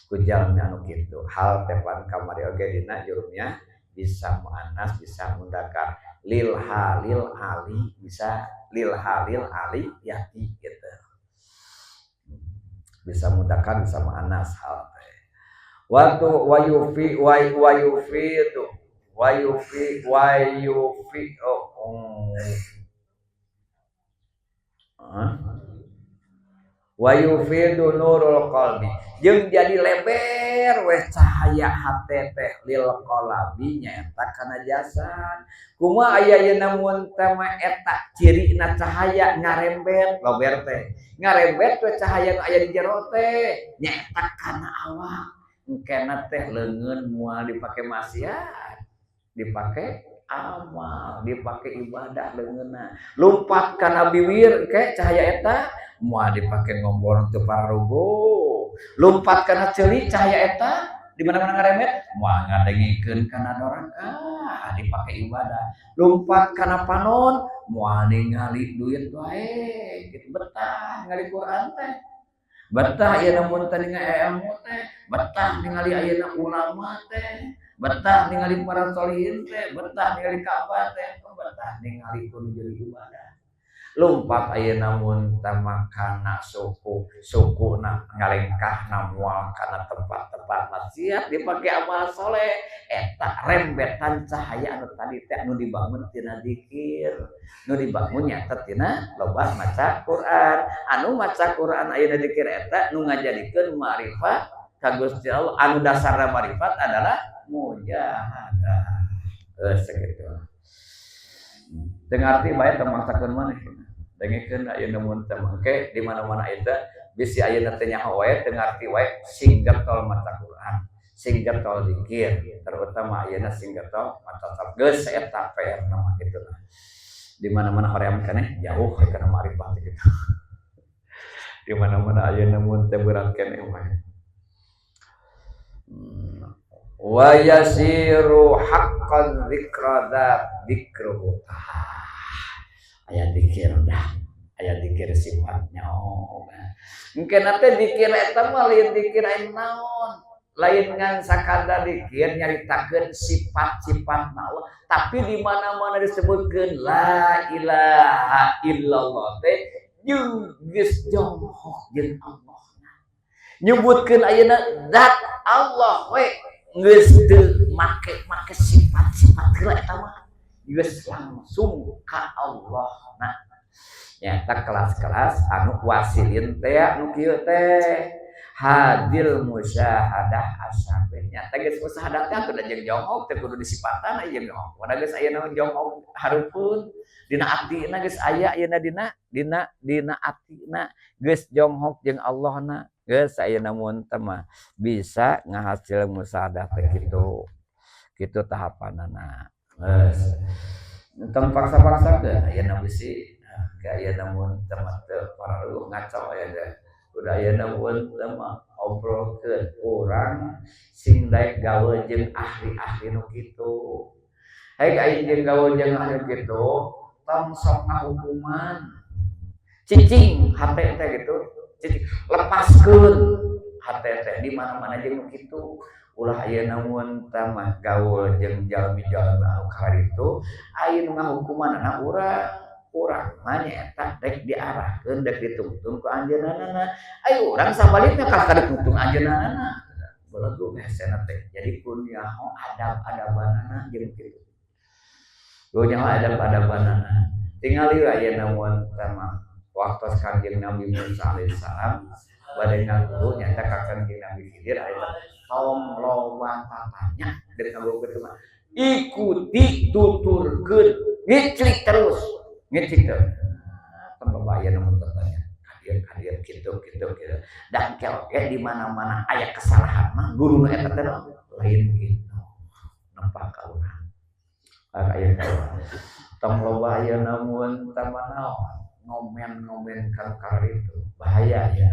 ku jalmi anu kitu. Hal tepan kamari oge dina jurumnya bisa muannas bisa mudzakkar. Lil halil ali bisa lil halil ali yati gitu. Bisa mudzakkar bisa muannas hal teh. Waktu wayufi way wayufi tu wayufi wayufi oh, oh. Wayufidu nurul qalbi Jeung jadi leber weh cahaya hate teh lil qalabi nyaeta kana jasad. Kumaha aya ayeuna mun teh mah eta cirina cahaya ngarembet lober teh. Ngarembet we cahaya nu aya di jero teh nyaeta kana awak. Engkena teh leungeun moal dipake maksiat, dipake amal, dipake ibadah leungeunna. Lumpat kana biwir engke cahaya eta moal dipake ngombor teu pararuguh. Lumpat kana ceuli cahaya eta di mana-mana ngaremet moal ngadengikeun kana doraka, dipake ibadah. Lumpat kana panon moal ningali duit wae kitu, betah ningali Quran teh. Betah ieu mun teh ningali ilmu teh, betah ningali ayeuna ulama teh, betah ningali para solihin teh, betah ningali Ka'bah teh, betah ningali kudu jadi ibadah. Lumpat ayeuna mun teh kana suku, sukuna ngalengkahna moal kana tempat-tempat maksiat dipake amal soleh. Eta rembetan cahaya anu tadi teh anu dibangun tina zikir, nu dibangun nyaeta tina loba maca Quran. Anu maca Quran ayeuna zikir eta nu ngajadikeun ma'rifat ka Gusti Allah. Anu dasarna ma'rifat adalah mujahadah. Geus sakitu. Teu ngarti bae teu maksakeun maneh. Dengekeun ayeuna mun teh mangke di mana-mana eta bisi ayeuna teh nyaho wae teu ngarti wae, sing getol maca Quran, sing getol zikir, terutama ayeuna sing getol maca salawat. Geus eta PR na mah kitu lah. Di mana-mana hoream keneh jauh kana ma'rifat kitu. Di mana-mana ayeuna mun teh berat keneh mah. Wa yasiru haqqan dzikra dzat dzikruhu. Aya dikir dah, aya dikir sifatnya. Oh, mungkin nanti dikir eta mah lain dikir lain naon, lain ngan sakadar dikir nyaritakeun sifat-sifat Allah, tapi di mana-mana disebutkeun la ilaha illallah teh jeung geus jonghok jeung Allah. Nyebutkeun ayeuna zat Allah we geus teu make-make sifat-sifat heula, eta mah geus langsung ka Allah. Nah, nyata kelas-kelas anu wasilin teh nu kieu teh hadil musyahadah asabe. Nyata geus musyahadah teh atuh da jeung jonghok teh kudu disipatan aya jeung jonghok. Mana geus aya naon jonghok hareupeun dina atina, geus aya ayeuna dina dina dina atina geus jonghok jeung Allahna. Geus ayeuna mun teh mah bisa ngahasil musyahadah teh kitu. Kitu tahapanana. Geus. Entong paksa-paksakeun ayeuna bisi ayeuna mun teh mah teu pararuguh ngaco aya teh. Udah ayeuna mun teh mah obrolkeun urang sing daek gawe jeung ahli-ahli nu kitu. Haik aing jeung gawe jeung ahli nu kitu, tong sok ngahukuman. Cicing hate teh gitu. Cicing, lepaskeun hate teh di mana-mana jeung nu kitu. Ulah ayeuna mun teh mah gaul jeung jalmi-jalmi anu kitu, aya nu ngahukumanana urang. Urang mah nyaeta rek diarahkeun, rek dituntun ku anjeunna. Ayo urang sabalikna kalah ka dituntun anjeunna. Belegu hesena teh. Jadi kun nyaho adab-adabanana jeung kitu. Kudu nyaho adab-adabanana. Tingali we ayeuna mun teh mah waktu Kanjeng Nabi Musa alaihissalam bade ngaguru nyaeta ka Kanjeng Nabi Khidir, aya tong loba tatanya dari ngaguru kitu mah. Ikuti, tuturkeun, ngiclik terus. Ngiclik terus. Tong loba aya nu tatanya. Hadir hadir kitu kitu kitu. Dan oge di mana-mana aya kesalahan mah guru nu eta teh lain kitu. Nempak ka urang. Aya ka urang. Tong loba aya namun teh naon ngomen-ngomen kan itu bahaya ya.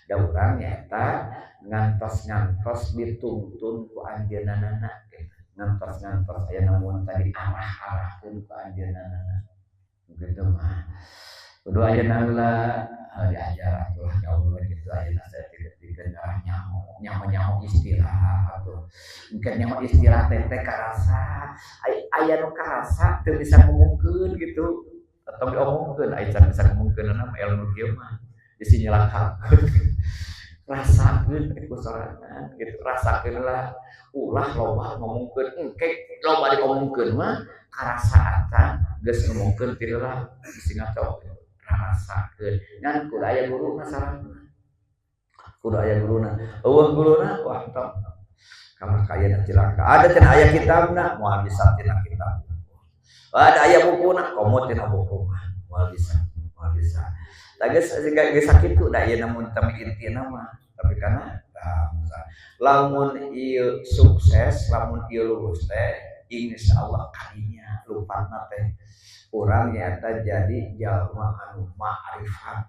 Da urang nyaeta ngantos-ngantos dituntun ku anjeunna gitu. Ngantos-ngantos aya namun tadi arah-arahkeun ku anjeunna gitu mah. Kudu ayeuna lah diajar atuh gaul gitu. Ayeuna saya tidak dikeun nyaho nyaho nyaho istilah atuh. Mungkin nyaho istilah teh teh karasa, aya nu karasa teu bisa ngomongkeun gitu atau diomongkeun, aya can bisa ngomongkeun mah ilmu kieu mah bisi nyelakakeun. Rasakeun ku sorangan gitu, rasakeun lah, ulah loba ngomongkeun. Engke loba diomongkeun mah karasa acan geus ngomongkeun ti heula bisi ngaco. Rasakeun ngan kudu aya guruna saranna. Kudu aya guruna. Eueuh guruna wah tong. Kalah kaya cilaka. Ada cenah aya kitabna moal bisa tina kitab. Ada aya bukuna komo tina buku mah moal bisa, moal bisa. Geus geus sakitu da ieu namun tami intina mah. Tapi karena lamun ieu sukses, lamun ieu lulus teh insyaallah kadinya lupatna teh urang nyata jadi jalma anu ma'rifat,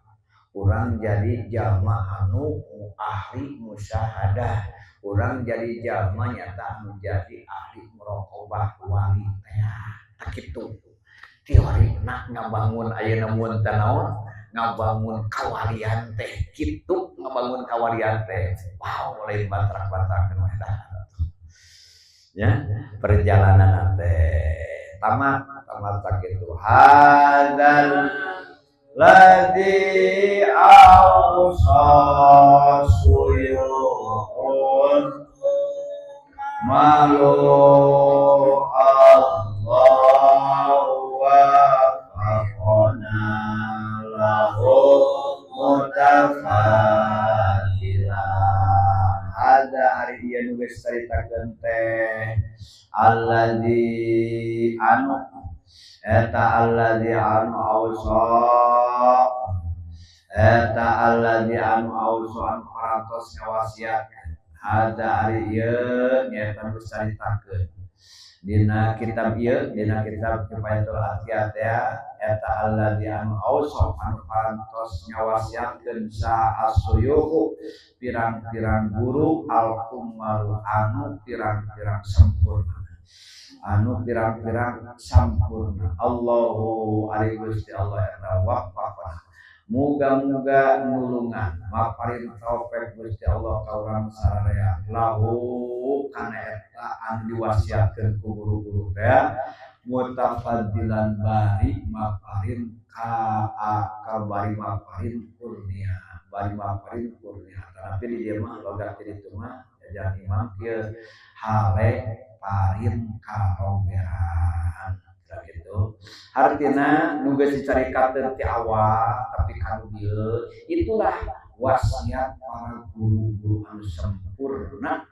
urang jadi jalma anu ahli musyahadah, urang jadi jalma nyata anu jadi ahli muraqabah wali teh. Kitu teori nak ngabangun ayeuna mun teh naon ngabangun kawalian teh kitu, ngabangun kawalian teh wow lain bantrak-bantrakeun we dah ya perjalanan teh tamat tamat sakitu. Hadzal ladzi awsa suyuhun malu Allah wa faqana lahu mutafadila. Ada hari dia nu geus caritakeun teh alladzi anu eta alladzi anu ausa eta alladzi anu ausa anu parantos ngawasiat. Ada ari ieu nyaeta nu caritakeun dina kitab ieu, dina kitab Kifayatul Atiyah eta alladzi anu ausa anu parantos ngawasiatkeun sa asuyuhu pirang-pirang guru al-kummal anu pirang-pirang sempurna, anu pirang-pirang sampurna. Allahu ari Gusti Allah eta wafaqana muga-muga nulungan maparin taufik Gusti Allah ka urang sararea lahu kana eta anu diwasiatkeun ku guru-guru teh mutafaddilan bari maparin ka bari maparin kurnia, bari maparin kurnia. Tapi di dieu mah logat ditu mah jajan imam kieu hale parin karogeran gitu. Artinya nu geus dicaritakeun ti awal tapi kanu dieu itulah wasiat para guru-guru anu sempurna,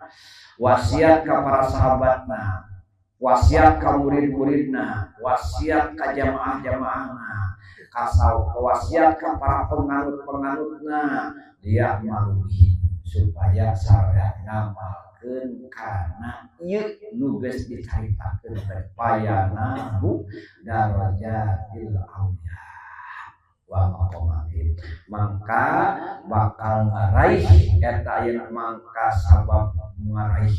wasiat ka para sahabatna, wasiat ka murid-muridna, wasiat ka jamaah-jamaahna, kasau wasiat ka para penganut-penganutna, dia maluhi supaya sararea ngamalkeun kana ieu nu geus dicaritakeun teh payanahu darajatil auliya wa maqamatin. Mangka bakal ngaraih eta ayeuna mangka sabab ngaraih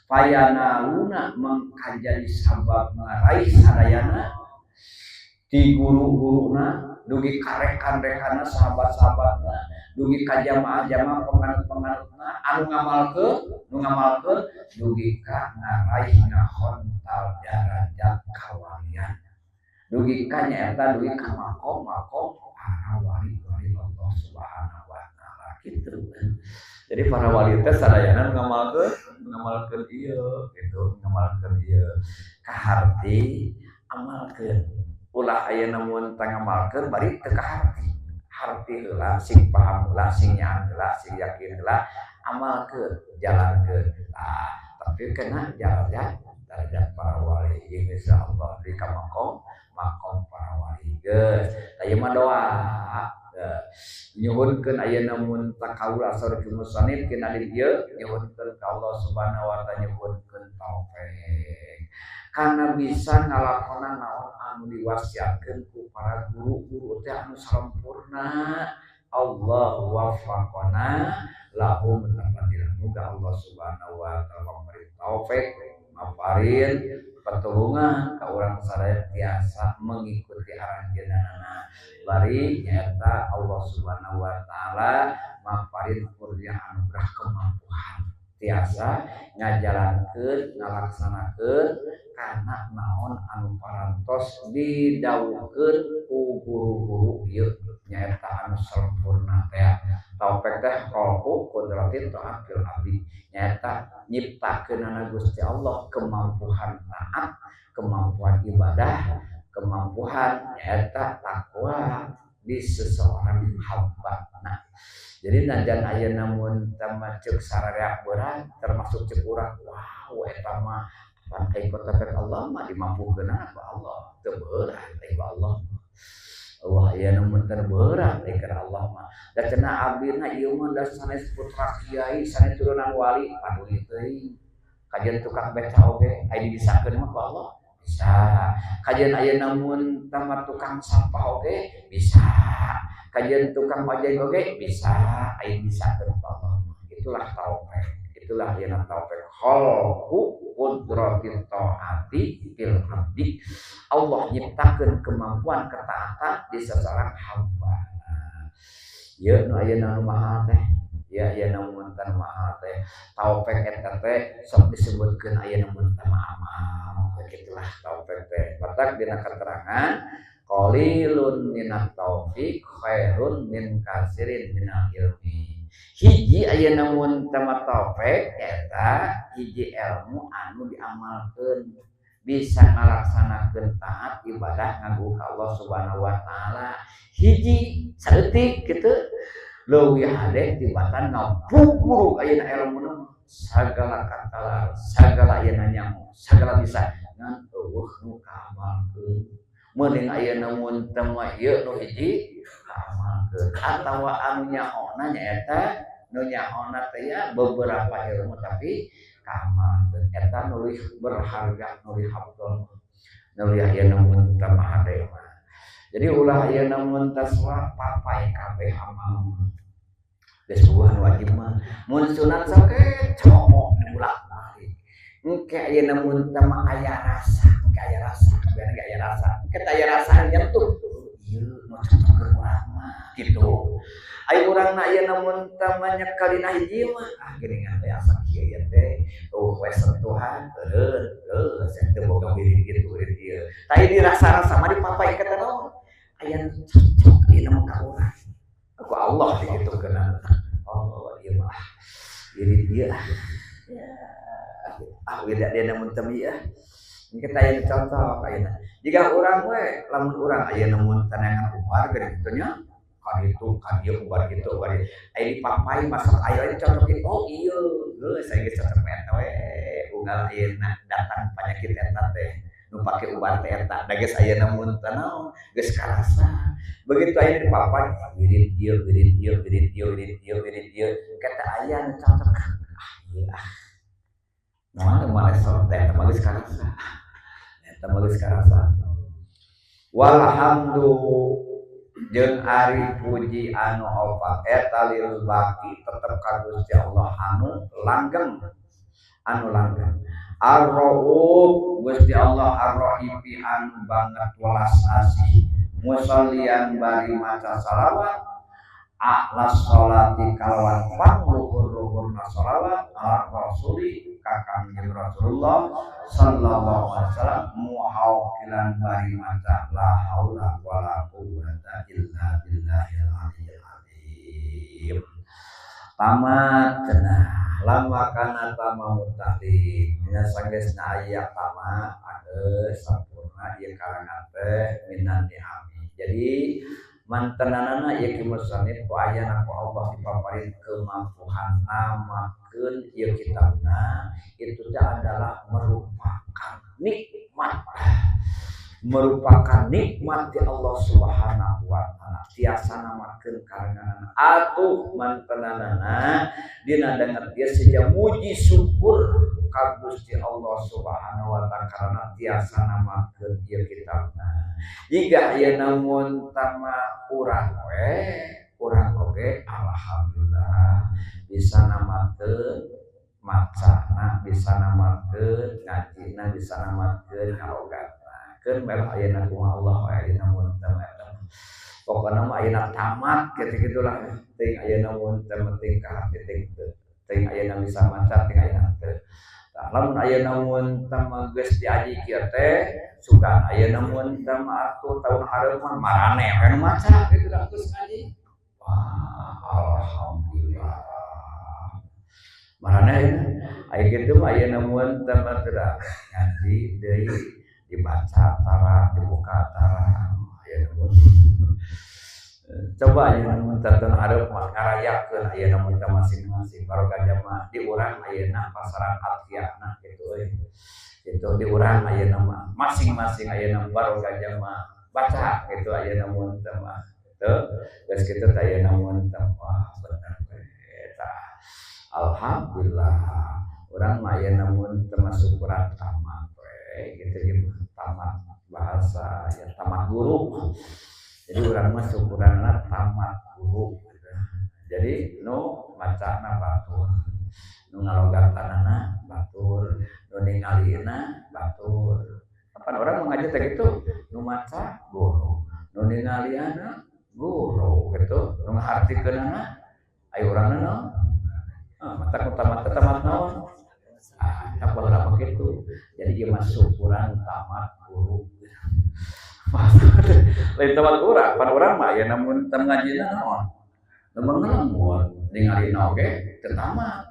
payanaluna mangka jadi sabab ngaraih sadayana ti guru-guruna dugi ka rekan-rekanna sahabat-sahabatna dugi ka jamaah-jamaah penganut-penganutna anu ngamalkeun nu ngamalkeun dugi ka ngaraih ngahontal darajat kawalian dugi ka nyaeta dugi ka makom-makom para wali-wali Allah Subhanahu wa taala kitu. Jadi para wali teh sadayana ngamalkeun ngamalkeun ieu gitu, ngamalkeun ieu kaharti amalkeun. Ulah ayeuna mun teu ngamalkeun bari teu kaharti. Harti heula sing paham heula sing nyaah heula sing yakin heula amalkeun jalankeun. Nah, tapi kena darajat darajat para wali insyaallah di ka makom makom para wali geus. Tah ieu mah doa nyuhunkeun ayeuna mun takaula saur musannif kina di dieu nyuhunkeun ka Allah Subhanahu wa taala nyuhunkeun taufik karena bisa ngalakonan naon anu diwasiatkeun ku para guru-guru teh anu sampurna. Allah wafaqana lahu mutafaddilan. Muga Allah Subhanahu wa taala memberi taufik maparin pertolongan ka urang sadaya tiasa mengikuti aranjeunana bari nyaeta Allah Subhanahu wa taala maparin kurnia anugerah kemampuan tiasa ngajalankeun ngalaksanakeun kana naon anu parantos didawuhkeun ku guru-guru ieu nyaeta anu sampurna teh. Taufik teh khalqu qudratin ta'atil abdi nyaeta nyiptakeunana Gusti Allah kemampuan taat, kemampuan ibadah, kemampuan nyaeta takwa. di seseorang hamba. Nah, jadi najan ayeuna mun tama ceuk sararea berat termasuk ceuk urang, wow eta mah pan ai taufik Allah mah dimampukeun ku Allah, teu berat ai ku Allah. Wah ayeuna mun teu berat ai ka Allah mah. Da cenah abdina ieu mah da sanes putra kiai, sanes turunan wali, paduli teuing. Kajian tukang beca oge ai dibisakeun mah ku Allah bisa. Kajian ayeuna mun tama tukang sampah oge bisa. Kajian tukang ojek oge bisa, ai dibisakeun ku Allah. Itulah taufik. Itulah yang taufik. Khalqu qudratit taati fil abdi. Allah nyiptakeun kemampuan ketaatan di seseorang hamba. Ya nu ayeuna nu maha teh, ya ayeuna mun teh maha teh. Taufik eta teh sok disebutkeun ayeuna mun teh amal. Begitulah taufik teh. Matak dina keterangan qalilun minat taufik khairun min kasirin minal ilmi. Hiji ayeuna mun tama taufik eta hiji ilmu anu diamalkeun bisa ngalaksanakeun taat ibadah ngagu ka Allah Subhanahu wa taala. Hiji saeutik kitu leuwih hade tibatan ngabuburu ayeuna ilmuna sagala katalar sagala ayeuna nyaho sagala bisa ngan eueuh nu kaamalkeun. Meuning ayeuna mun tama ieu nu hiji kaamalkeun atawa anu nyahona nyaeta nu nyahona teh ya beberapa ilmu tapi kaamalkeun eta nu leuwih berharga nu leuwih afdol nu leuwih ayeuna mun tama hade mah. Jadi ulah ayeuna mun taswa papai kabeh amal geus buah wajib mah mun sunat sok cowok dibulak-balik engke ayeuna mun tama aya rasa engke aya rasa kabeh ge aya rasa engke aya rasa nyentuh ieu nu cocok keur urang mah kitu. Ai urang na ayeuna mun tama nyekalina hiji mah ah geuningan teh asa kieu ieu teh eueuh we sentuhan eureun geus teu boga wirid kitu wirid ieu. Tah dirasa-rasa mah dipapai ka teh naon aya nu cocok ayeuna mah ka urang. Ku Allah dikitukeun. Oh ieu mah wirid ieu ah. Ya ah wirid dia mun teu ieu. Engke teh aya nu cocok ayeuna. Jika urang we lamun urang ayeuna mun tanangan ubar geuning kitu nya ka ditu ka dieu ubar kitu ubar ieu. Aya dipapai masuk aya we dicocokin oh ieu geus aya geus cocok eta we unggal ayeuna datang panyakit eta teh nu pake ubar teh eta da geus ayeuna mun teh naon geus karasa. Begitu aya dipapai wirid ieu wirid ieu wirid ieu wirid ieu wirid ieu engke teh aya nu cocok ah ieu ah. Moal maleso teh eta mah geus karasa. Eta mah geus karasa. Walhamdu jeung ari puji anu opat eta lil baqi tetep ka Gusti Allah anu langgeng anu langgeng. Ar-Rauf Gusti Allah Ar-Rahifi anu banget welas asih musallian bari maca salawat a'las sholati kalawan pangluhur-luhurna sholawat ala rasuli ka Kangjeng Rasulullah sallallahu alaihi wasallam muhawqilan bari maca la haula wala quwwata illa billahil aliyyil azim. Tamat cenah lama kana tamamu ta'lim dina sanggeusna aya tamat geus sampurna ieu karangan teh minan ni'ami. Jadi mantenanana ieu ki musannif ku ayana ku Allah dipaparin kemampuan namakeun ieu kitabna itu teh adalah merupakan nikmat. Merupakan nikmat di Allah Subhanahu wa taala tiasa namakeun karanganana atuh mantenanana dina danget dia sejak muji syukur ka Gusti Allah Subhanahu wa taala karena tiasa namakeun ieu kitabna. Jika ayeuna mun tama urang we urang oge alhamdulillah bisa namakeun macana bisa namakeun ngajina bisa namakeun ngalogatna keun meh ayeuna kumaha Allah we ayeuna mun tama eta. Pokona mah ayeuna tamat kitu-kitulah teuing ayeuna mun teu penting ka hati teuing teu. Teuing ayeuna bisa maca teuing ayeuna teu. Tah lamun ayeuna mun tama geus diaji kieu teh sugan ayeuna mun tama atuh taun hareup mah maraneh we nu maca kitu da geus ngaji. Wah alhamdulillah. Maraneh aya kitu mah ayeuna mun tama teu ngaji deui dibaca tara dibuka tara ayeuna mun. Coba ayeuna mun teu hareup mah ngarayakeun ayeuna mun teh masing-masing baroga jamaah di urang ayeuna pasaran adhiyahna kitu euy. Gitu di urang ayeuna mah masing-masing ayeuna baroga jamaah baca gitu ayeuna mun teh mah gitu. Geus kitu teh ayeuna mun teh, wah, bener we eta. Alhamdulillah, urang mah ayeuna mun teh mah syukuran tamat we gitu ieu mah, tamat bahasa ya, tamat guru. Jadi urang mah syukuranna tamat guru gitu. Jadi nu macana batur, nu ngalogatanana batur, nu ningalina batur. Kapan urang mengaji teh gitu, nu maca guru, nu ningaliana guru gitu, nu ngahartikeunana ayo urangna naon? Ah, mata tamat tamat naon? Ah, tak baheula mah kitu. Jadi ieu mah syukuran tamat guru. Lain tamat urang, pan urang mah aya namun teu ngajina naon? Nu ngelamun, ningalina oge teu tamat.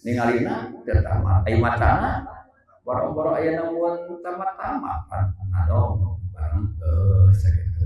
Ningalina teu tamat. Aya macana boro-boro aya namun tamat-tamat pan ngadong bareng sakitu.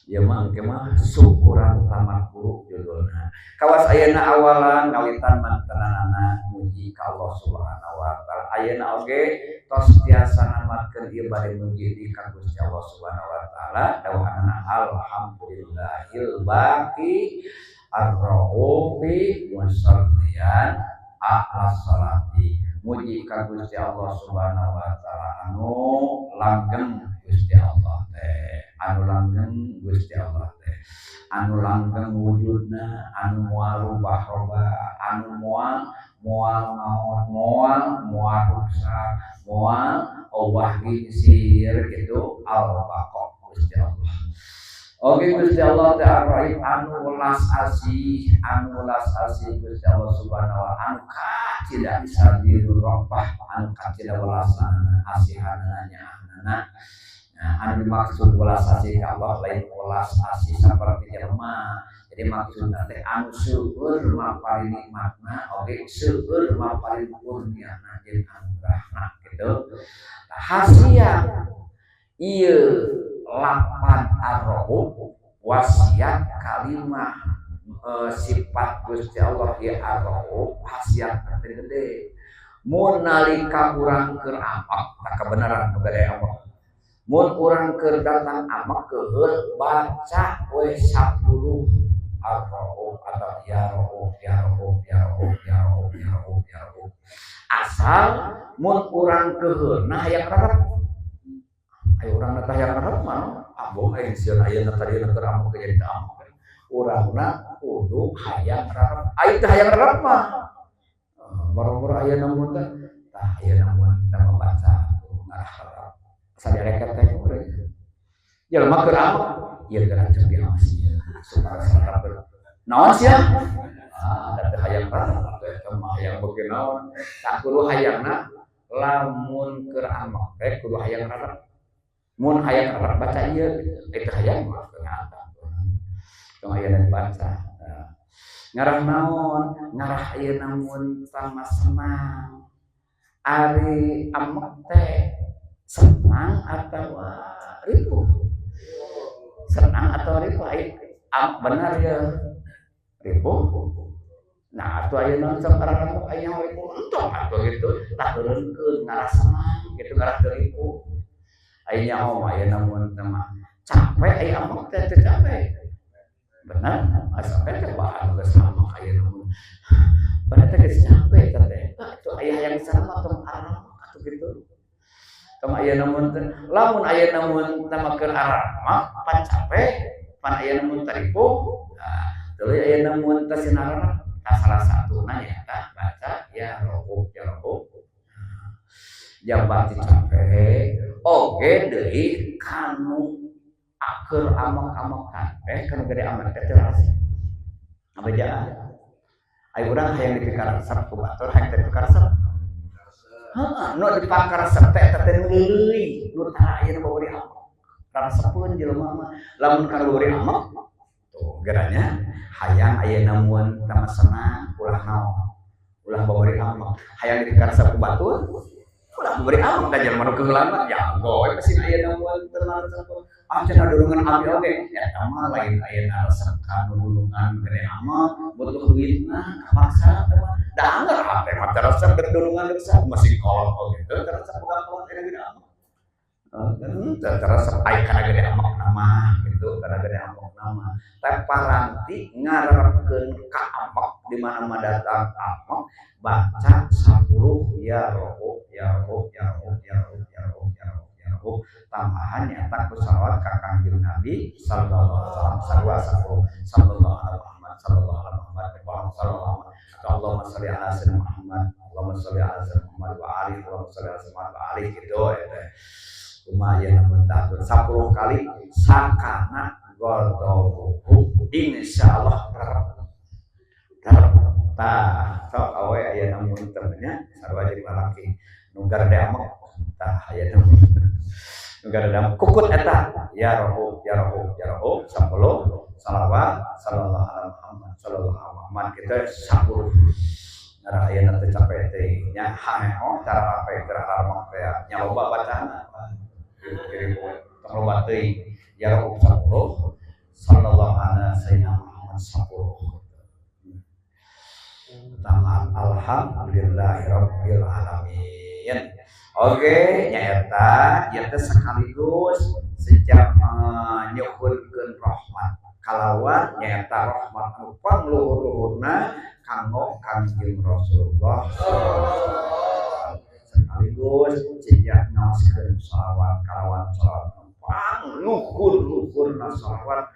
Ieu mah engke mah syukuran tamat guru judulna. Kawas ayeuna awalan ngawitan mantenanana muji ka Allah Subhanahu wa taala. Ayeuna oge tos tiasa namatkeun ieu bade muji di ka Gusti Allah Subhanahu wa taala. Dawuhanana alhamdulillahil baqi ar-raufi musalliyan ala salati. Muji ka Gusti Allah Subhanahu wa taala anu langgeng Gusti Allah teh, anu langgeng Gusti Allah teh, anu langgeng wujudna, anu moal rubah-robah, anu moal moal maot, moal moal rusak, moal obah gingsir gitu, al-baqa Gusti Allah. Oke, Gusti Allah teh Ar-Rahim anu welas asih, anu welas asih Gusti Allah Subhanahu wa taala, anu kacida bisa dirobah, anu kacida welasan asihanana nyaahna. Nah, anu dimaksud welas asih ka Allah lain welas asih saperti jelema. Jadi maksudna teh anu seueur mapari nikmatna, oge seueur mapari kurniana jeung anugerahna gitu. Nah, khasiat ieu lapan ar-Rauf wasiat kalimah sifat Gusti Allah ieu ar-Rauf, khasiat teh gede. Mun nalika urang keur ambek, tak kebenaran nu gede ambek. Mun urang keur datang ambek keuheul, baca we 10 ar-Rauf atau ya Rauf, ya Rauf, ya Rauf, ya Rauf, ya Rauf, ya Rauf. Asal mun urang keuheul nah hayang rarep. Ayo urang teh hayang rarep mah abong aing sieun ayeuna tadi keur ambek jadi teu ambek. Urangna kudu hayang rarep. Aing teh hayang rarep mah. Boro-boro ayeuna mun teh tah ayeuna mun teh membaca ngarah rarep. Sadereket teh urang. Jelema keur ambek ieu geura cek diawas ieu supaya sarap. Naon sia? Ah, da teh hayang rarep eta mah hayang beuki naon. Tah, kudu hayangna lamun keur ambek teh kudu hayang rarep. Mun hayang rarep baca ieu, itu hayang mah teu ngata. Tong aya dibaca. Ngarah naon? Ngarah ayeuna mun tambah senang. Ari ambek teh senang atau ripuh? Senang atau ripuh? Ai benar ya ripuh. Nah, atuh ayeuna sok ngarah aya ripuh entong atuh gitu, tah turunkeun ngarah senang gitu, ngarah teu ripuh. Aya nyaho ayeuna mun teh mah capek, aya ambek teh teu capek. Benar, asa teh cobaan geus ambek ayeuna mun. Padahal teh geus capek eta teh. Atuh aya hayang sana mah tong arak atuh gitu. Tong ayeuna mun teh lamun ayeuna mun teh mah keur arak pan capek, pan ayeuna mun teh ripuh. Nah, tuluy ayeuna mun teh sinarana salah satu nyaeta baca ya Rauf, ya Rauf. Jabati capek oge deui kanu keur ambek-ambekan teh, kanu gede ambek teh teu rasa. Ngabejaan. Ayo urang hayang dipikaresep ku batur, hayang teh dipikaresep. Heeh, nu dipakaresep teh eta teh leuleui, nu tara ayeuna babari ambek. Raresepeun jelema mah. Lamun kana babari ambek, tuh geranya hayang ayeuna mun teh senang ulah naon. Ulah babari ambek. Hayang dipikaresep ku batur, ulah babari ambek da jelema nu keuheulan mah jago we pasti ayeuna mun teu ngaresep. Ah, cenah dulungan abi oge eta mah lain ayeuna resep ka dulungan gede amat butuh duitna kapaksa teh mah. Da angger hate mah teu resep dek dulungan dek masih kolot oge teu resep boga kolot aya gede amat. Teu resep ai kana gede amat mah gitu, kana gede amat mah. Teh paranti ngarepkeun ka amek di mana datang amek baca 10 ya Rohuf ya Rohuf ya Rohuf ya Rohuf ya Rohuf ya Rohuf ya Rohuf, tambahan nyata ku salawat ka Kangjeng Nabi sallallahu alaihi wasallam sarua 10, sallallahu alaihi Muhammad, sallallahu alaihi Muhammad, sallallahu atau Allahumma sholli ala sayyidina Muhammad, Allahumma sholli ala sayyidina Muhammad wa alihi, Allahumma sholli ala sayyidina Muhammad wa alihi, gitu eta kumaha aya lamun tatur 10 kali sakana ghadabuhu insyaallah rerep. Tah sok awe aya namun temennya sarua jeung lalaki nu garede amek, tah aya nu garede amek kukut eta ya Rohuf ya Rohuf ya Rohuf 10 salawat sallallahu alaihi Muhammad, sallallahu alaihi Muhammad kita 10 ngarah ayeuna teu capek teh nya haeho cara apa cara amek teh nya loba bacana kirim tong loba teuing ya Rohuf 10, sallallahu ala sayyidina Muhammad 10. Tamat, alhamdulillahirabbil alamin. Oke, nyaeta ieu teh sekaligus sejak nyuhunkeun rahmat kalawan nyaeta rahmat anu pangluhur-luhurna kanggo Kangjeng Rasulullah, sekaligus sejak ngaoskeun shalawat kalawan shalawat pangluhur-luhurna shalawat,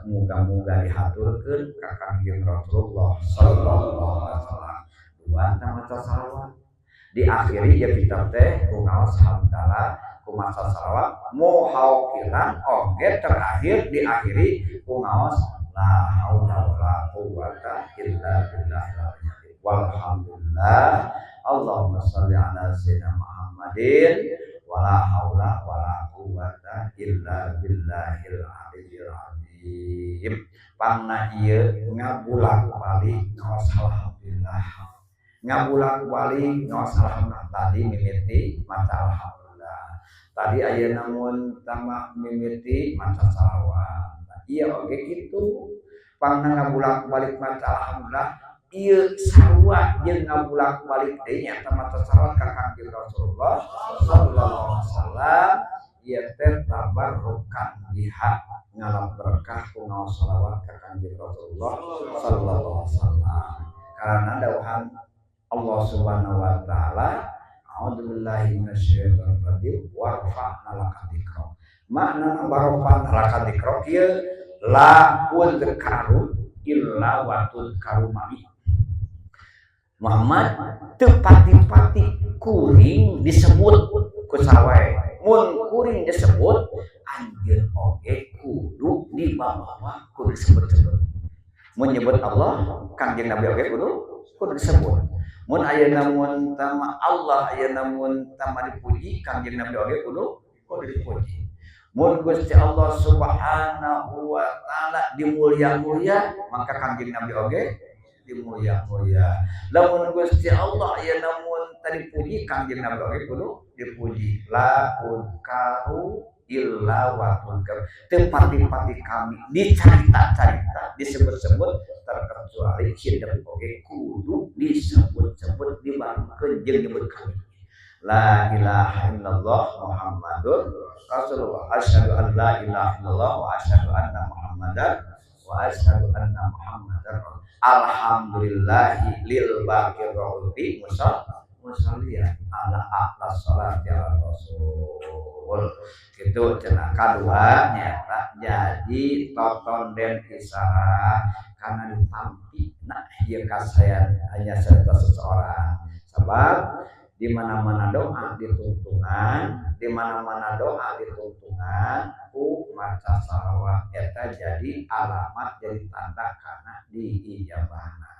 muga-muga dihaturkeun ka Kangjeng Rasulullah sallallahu alaihi wasallam. Dua maca salawat diakhiri ya kitab teh ku ngaos hamdalah, ku maca salawat muhaukilan oge, terakhir diakhiri ku ngaos la haula wala quwata illa billah walhamdulillah, Allahumma sholli ala sayyidina Muhammadin wala haula wala quwata illa billahil aliyyil azim. Pangna ieu ngabulak balik ngaos alhamdulillah, ngabulak balik ngaos alhamdulillah, tadi mimiti maca alhamdulillah, tadi ayeuna mun tambah mimiti maca salawat, iya oge kitu. Pangna ngabulak balik maca alhamdulillah ieu sarua jeung ngabulak balik deui nyaeta maca salawat ka Kangjeng Rasulullah sallallahu alaihi wasallam. Ieu teh tabarrukan biha, ngalap berkah ku ngaos salawat ka Kangjeng Rasulullah sallallahu alaihi wasallam, karena dawuhan Allah Subhanahu wa taala, a'udzubillahi minasyaitonir rajim, warfa'na laka dzikrak. Makna warfa'na laka dzikrak ieu la udkaru illa wa tudkaru ma'i. Muhammad, teu pati-pati kuring disebut ku sawae, mun kuring disebut anjeun oge kudu dibawa, kudu disebut-sebut. Mun nyebut Allah, Kangjeng Nabi oge kudu disebut. Mun ayeuna mun tama Allah ayeuna mun tama dipuji, Kangjeng Nabi oge kudu dipuji. Mun Gusti Allah Subhanahu wa taala dimulia-mulia, maka Kangjeng Nabi oge dimulia-mulia. Lamun Gusti Allah ayeuna mun tadi dipuji, Kangjeng Nabi oge kudu dipuji. La udkaru illa wa tudkar, teu pati-pati kami dicarita-carita, disebut-sebut, terkecuali hidup oge kudu disebut-sebut, dibarengkeun jeung nyebut kami. La ilaha illallah Muhammadur Rasulullah, asyhadu an la ilaha illallah wa asyhadu anna Muhammadan wa asyhadu anna Muhammadan. Alhamdulillahi lil baqir raufi musa musalliya ala a'la salati ala rasul, gitu cenah. Kadua nyata jadi totonden isyarat karena ditampi nah ieu kasayan hanya serta seseorang, sebab di mana-mana doa ditungtungan, di mana-mana doa ditungtungan ku maca salawat, eta jadi alamat, jadi tanda karena diijabahna.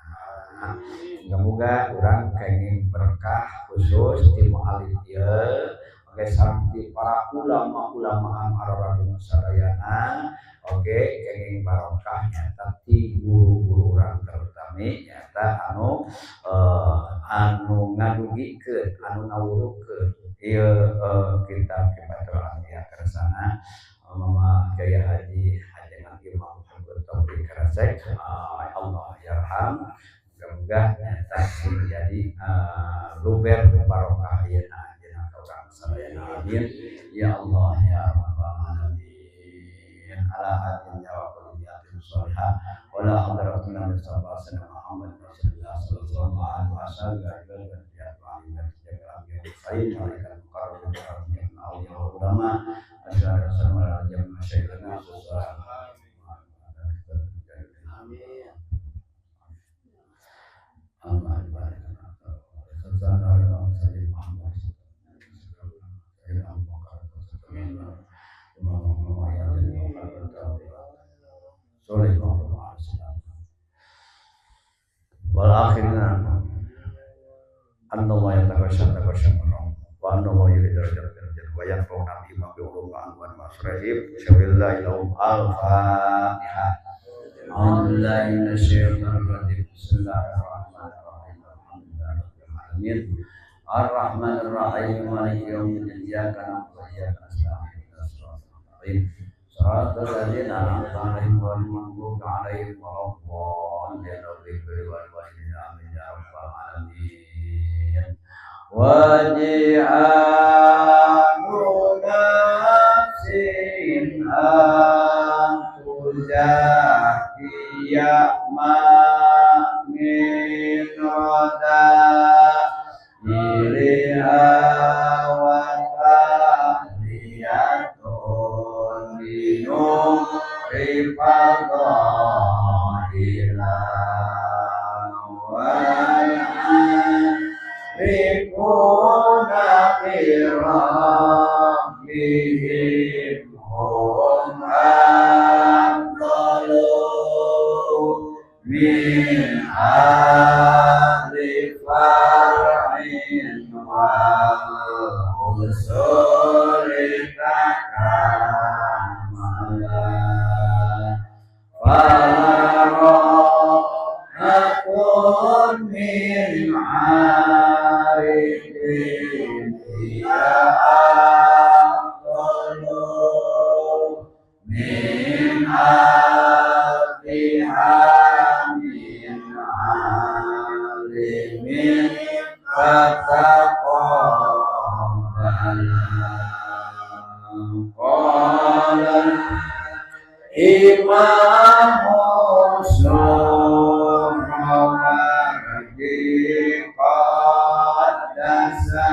Moga-moga urang kenging berkah khusus di mualif ieu oke, sareng ti para ulama-ulama anu araragung sadayana oke, kenging barokah nyata ti guru-guru urang, terutami nyata anu ngadugikeun, anu ngawurukeun ieu kitab Kifayatul Amdiah. Kersana Mama Kiai Haji Haji Imam Muhammad Taufik Karasek Allah yarham muga-muga nyata menjadi luber barokah ayeuna dina ka urang sadayana amin ya Allah ya rabbal alamin ala hadin ya rabbal alamin shalihah wala hadratul mustafa Muhammad sallallahu alaihi wasallam wal akhirna anna yataghasha wa anna yuridu wa yanfa'una bima bi ulum wa masrahib syawillah lahum al-fatihah. A'udzu billahi minasyaitonir rajim. Bismillahirrahmanirrahim. Alhamdulillahi rabbil alamin. Arrahmanir rahim. Maliki yaumiddin. Iyyaka na'budu wa iyyaka nasta'in. Ihdinas siratal mustaqim. Siratal ladzina an'amta 'alaihim ghairil maghdubi 'alaihim waladdallin. Amin ya rabbal alamin. Waji'atu nafsin an tuzakiya ma min rada iliha wa tahliyatun binuri fadhila wal arifuna bi rabbihim hum afdalu min ahli far'in wal usuli takamala fara'atun min arifin ya afdalu min alfiha min alimin fataqabbala qala imamu Suhrawardi qaddasa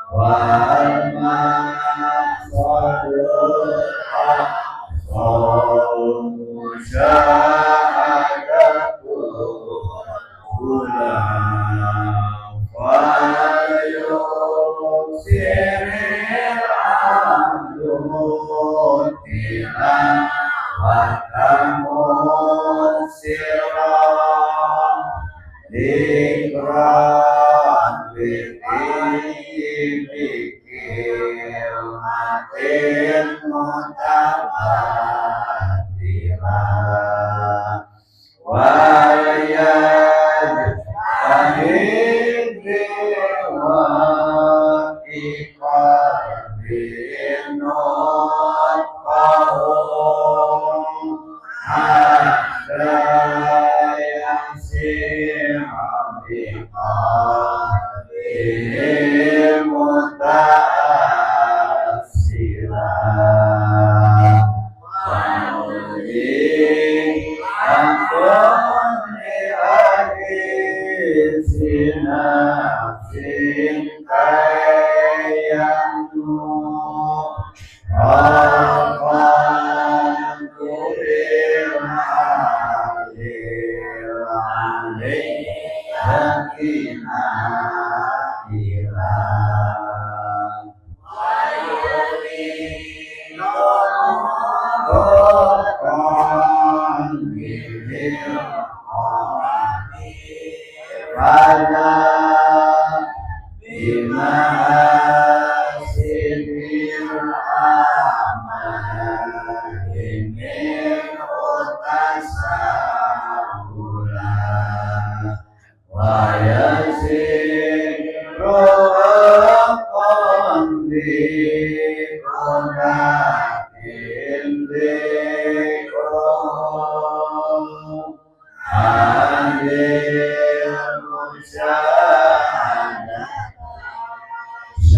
wal maqsadul aqsal musyahadatul ula falyuksiril abdu tilawata musiran dikran bikilmatin mutabatila wal yajtahid biwaqi qalbin nutqahum hatta yasira biqalbihi mutaassira.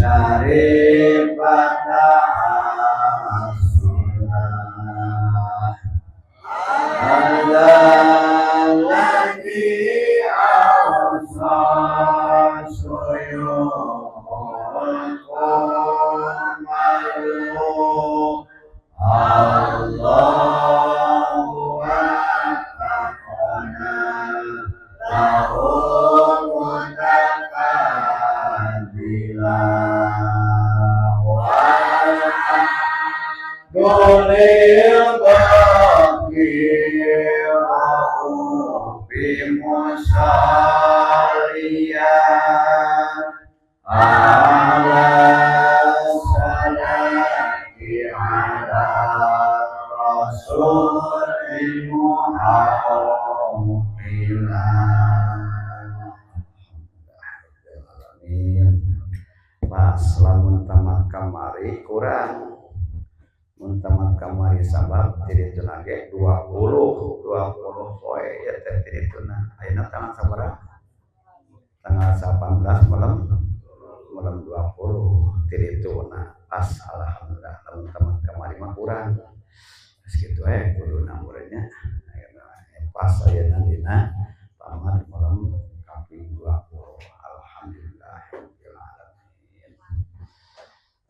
Syarifata as-salah alladzi awsa suyukum Allahu akbar lahu mutaqaddila walhamdulil baqi bi musalliya ala salati ala rasul muhammad. Pas lamun tamat kamari kurang, mun tamat kamari sabab tirituna ge 20 poe ya teh tirituna. Ayeuna tanggal sabaraha? Tanggal 18 malam 20 tirituna. Pas alhamdulillah lamun tamat kamari mah kurang. Geus kitu we kuduna muridnya. Pas ayeuna dina tamat malam kaping 20.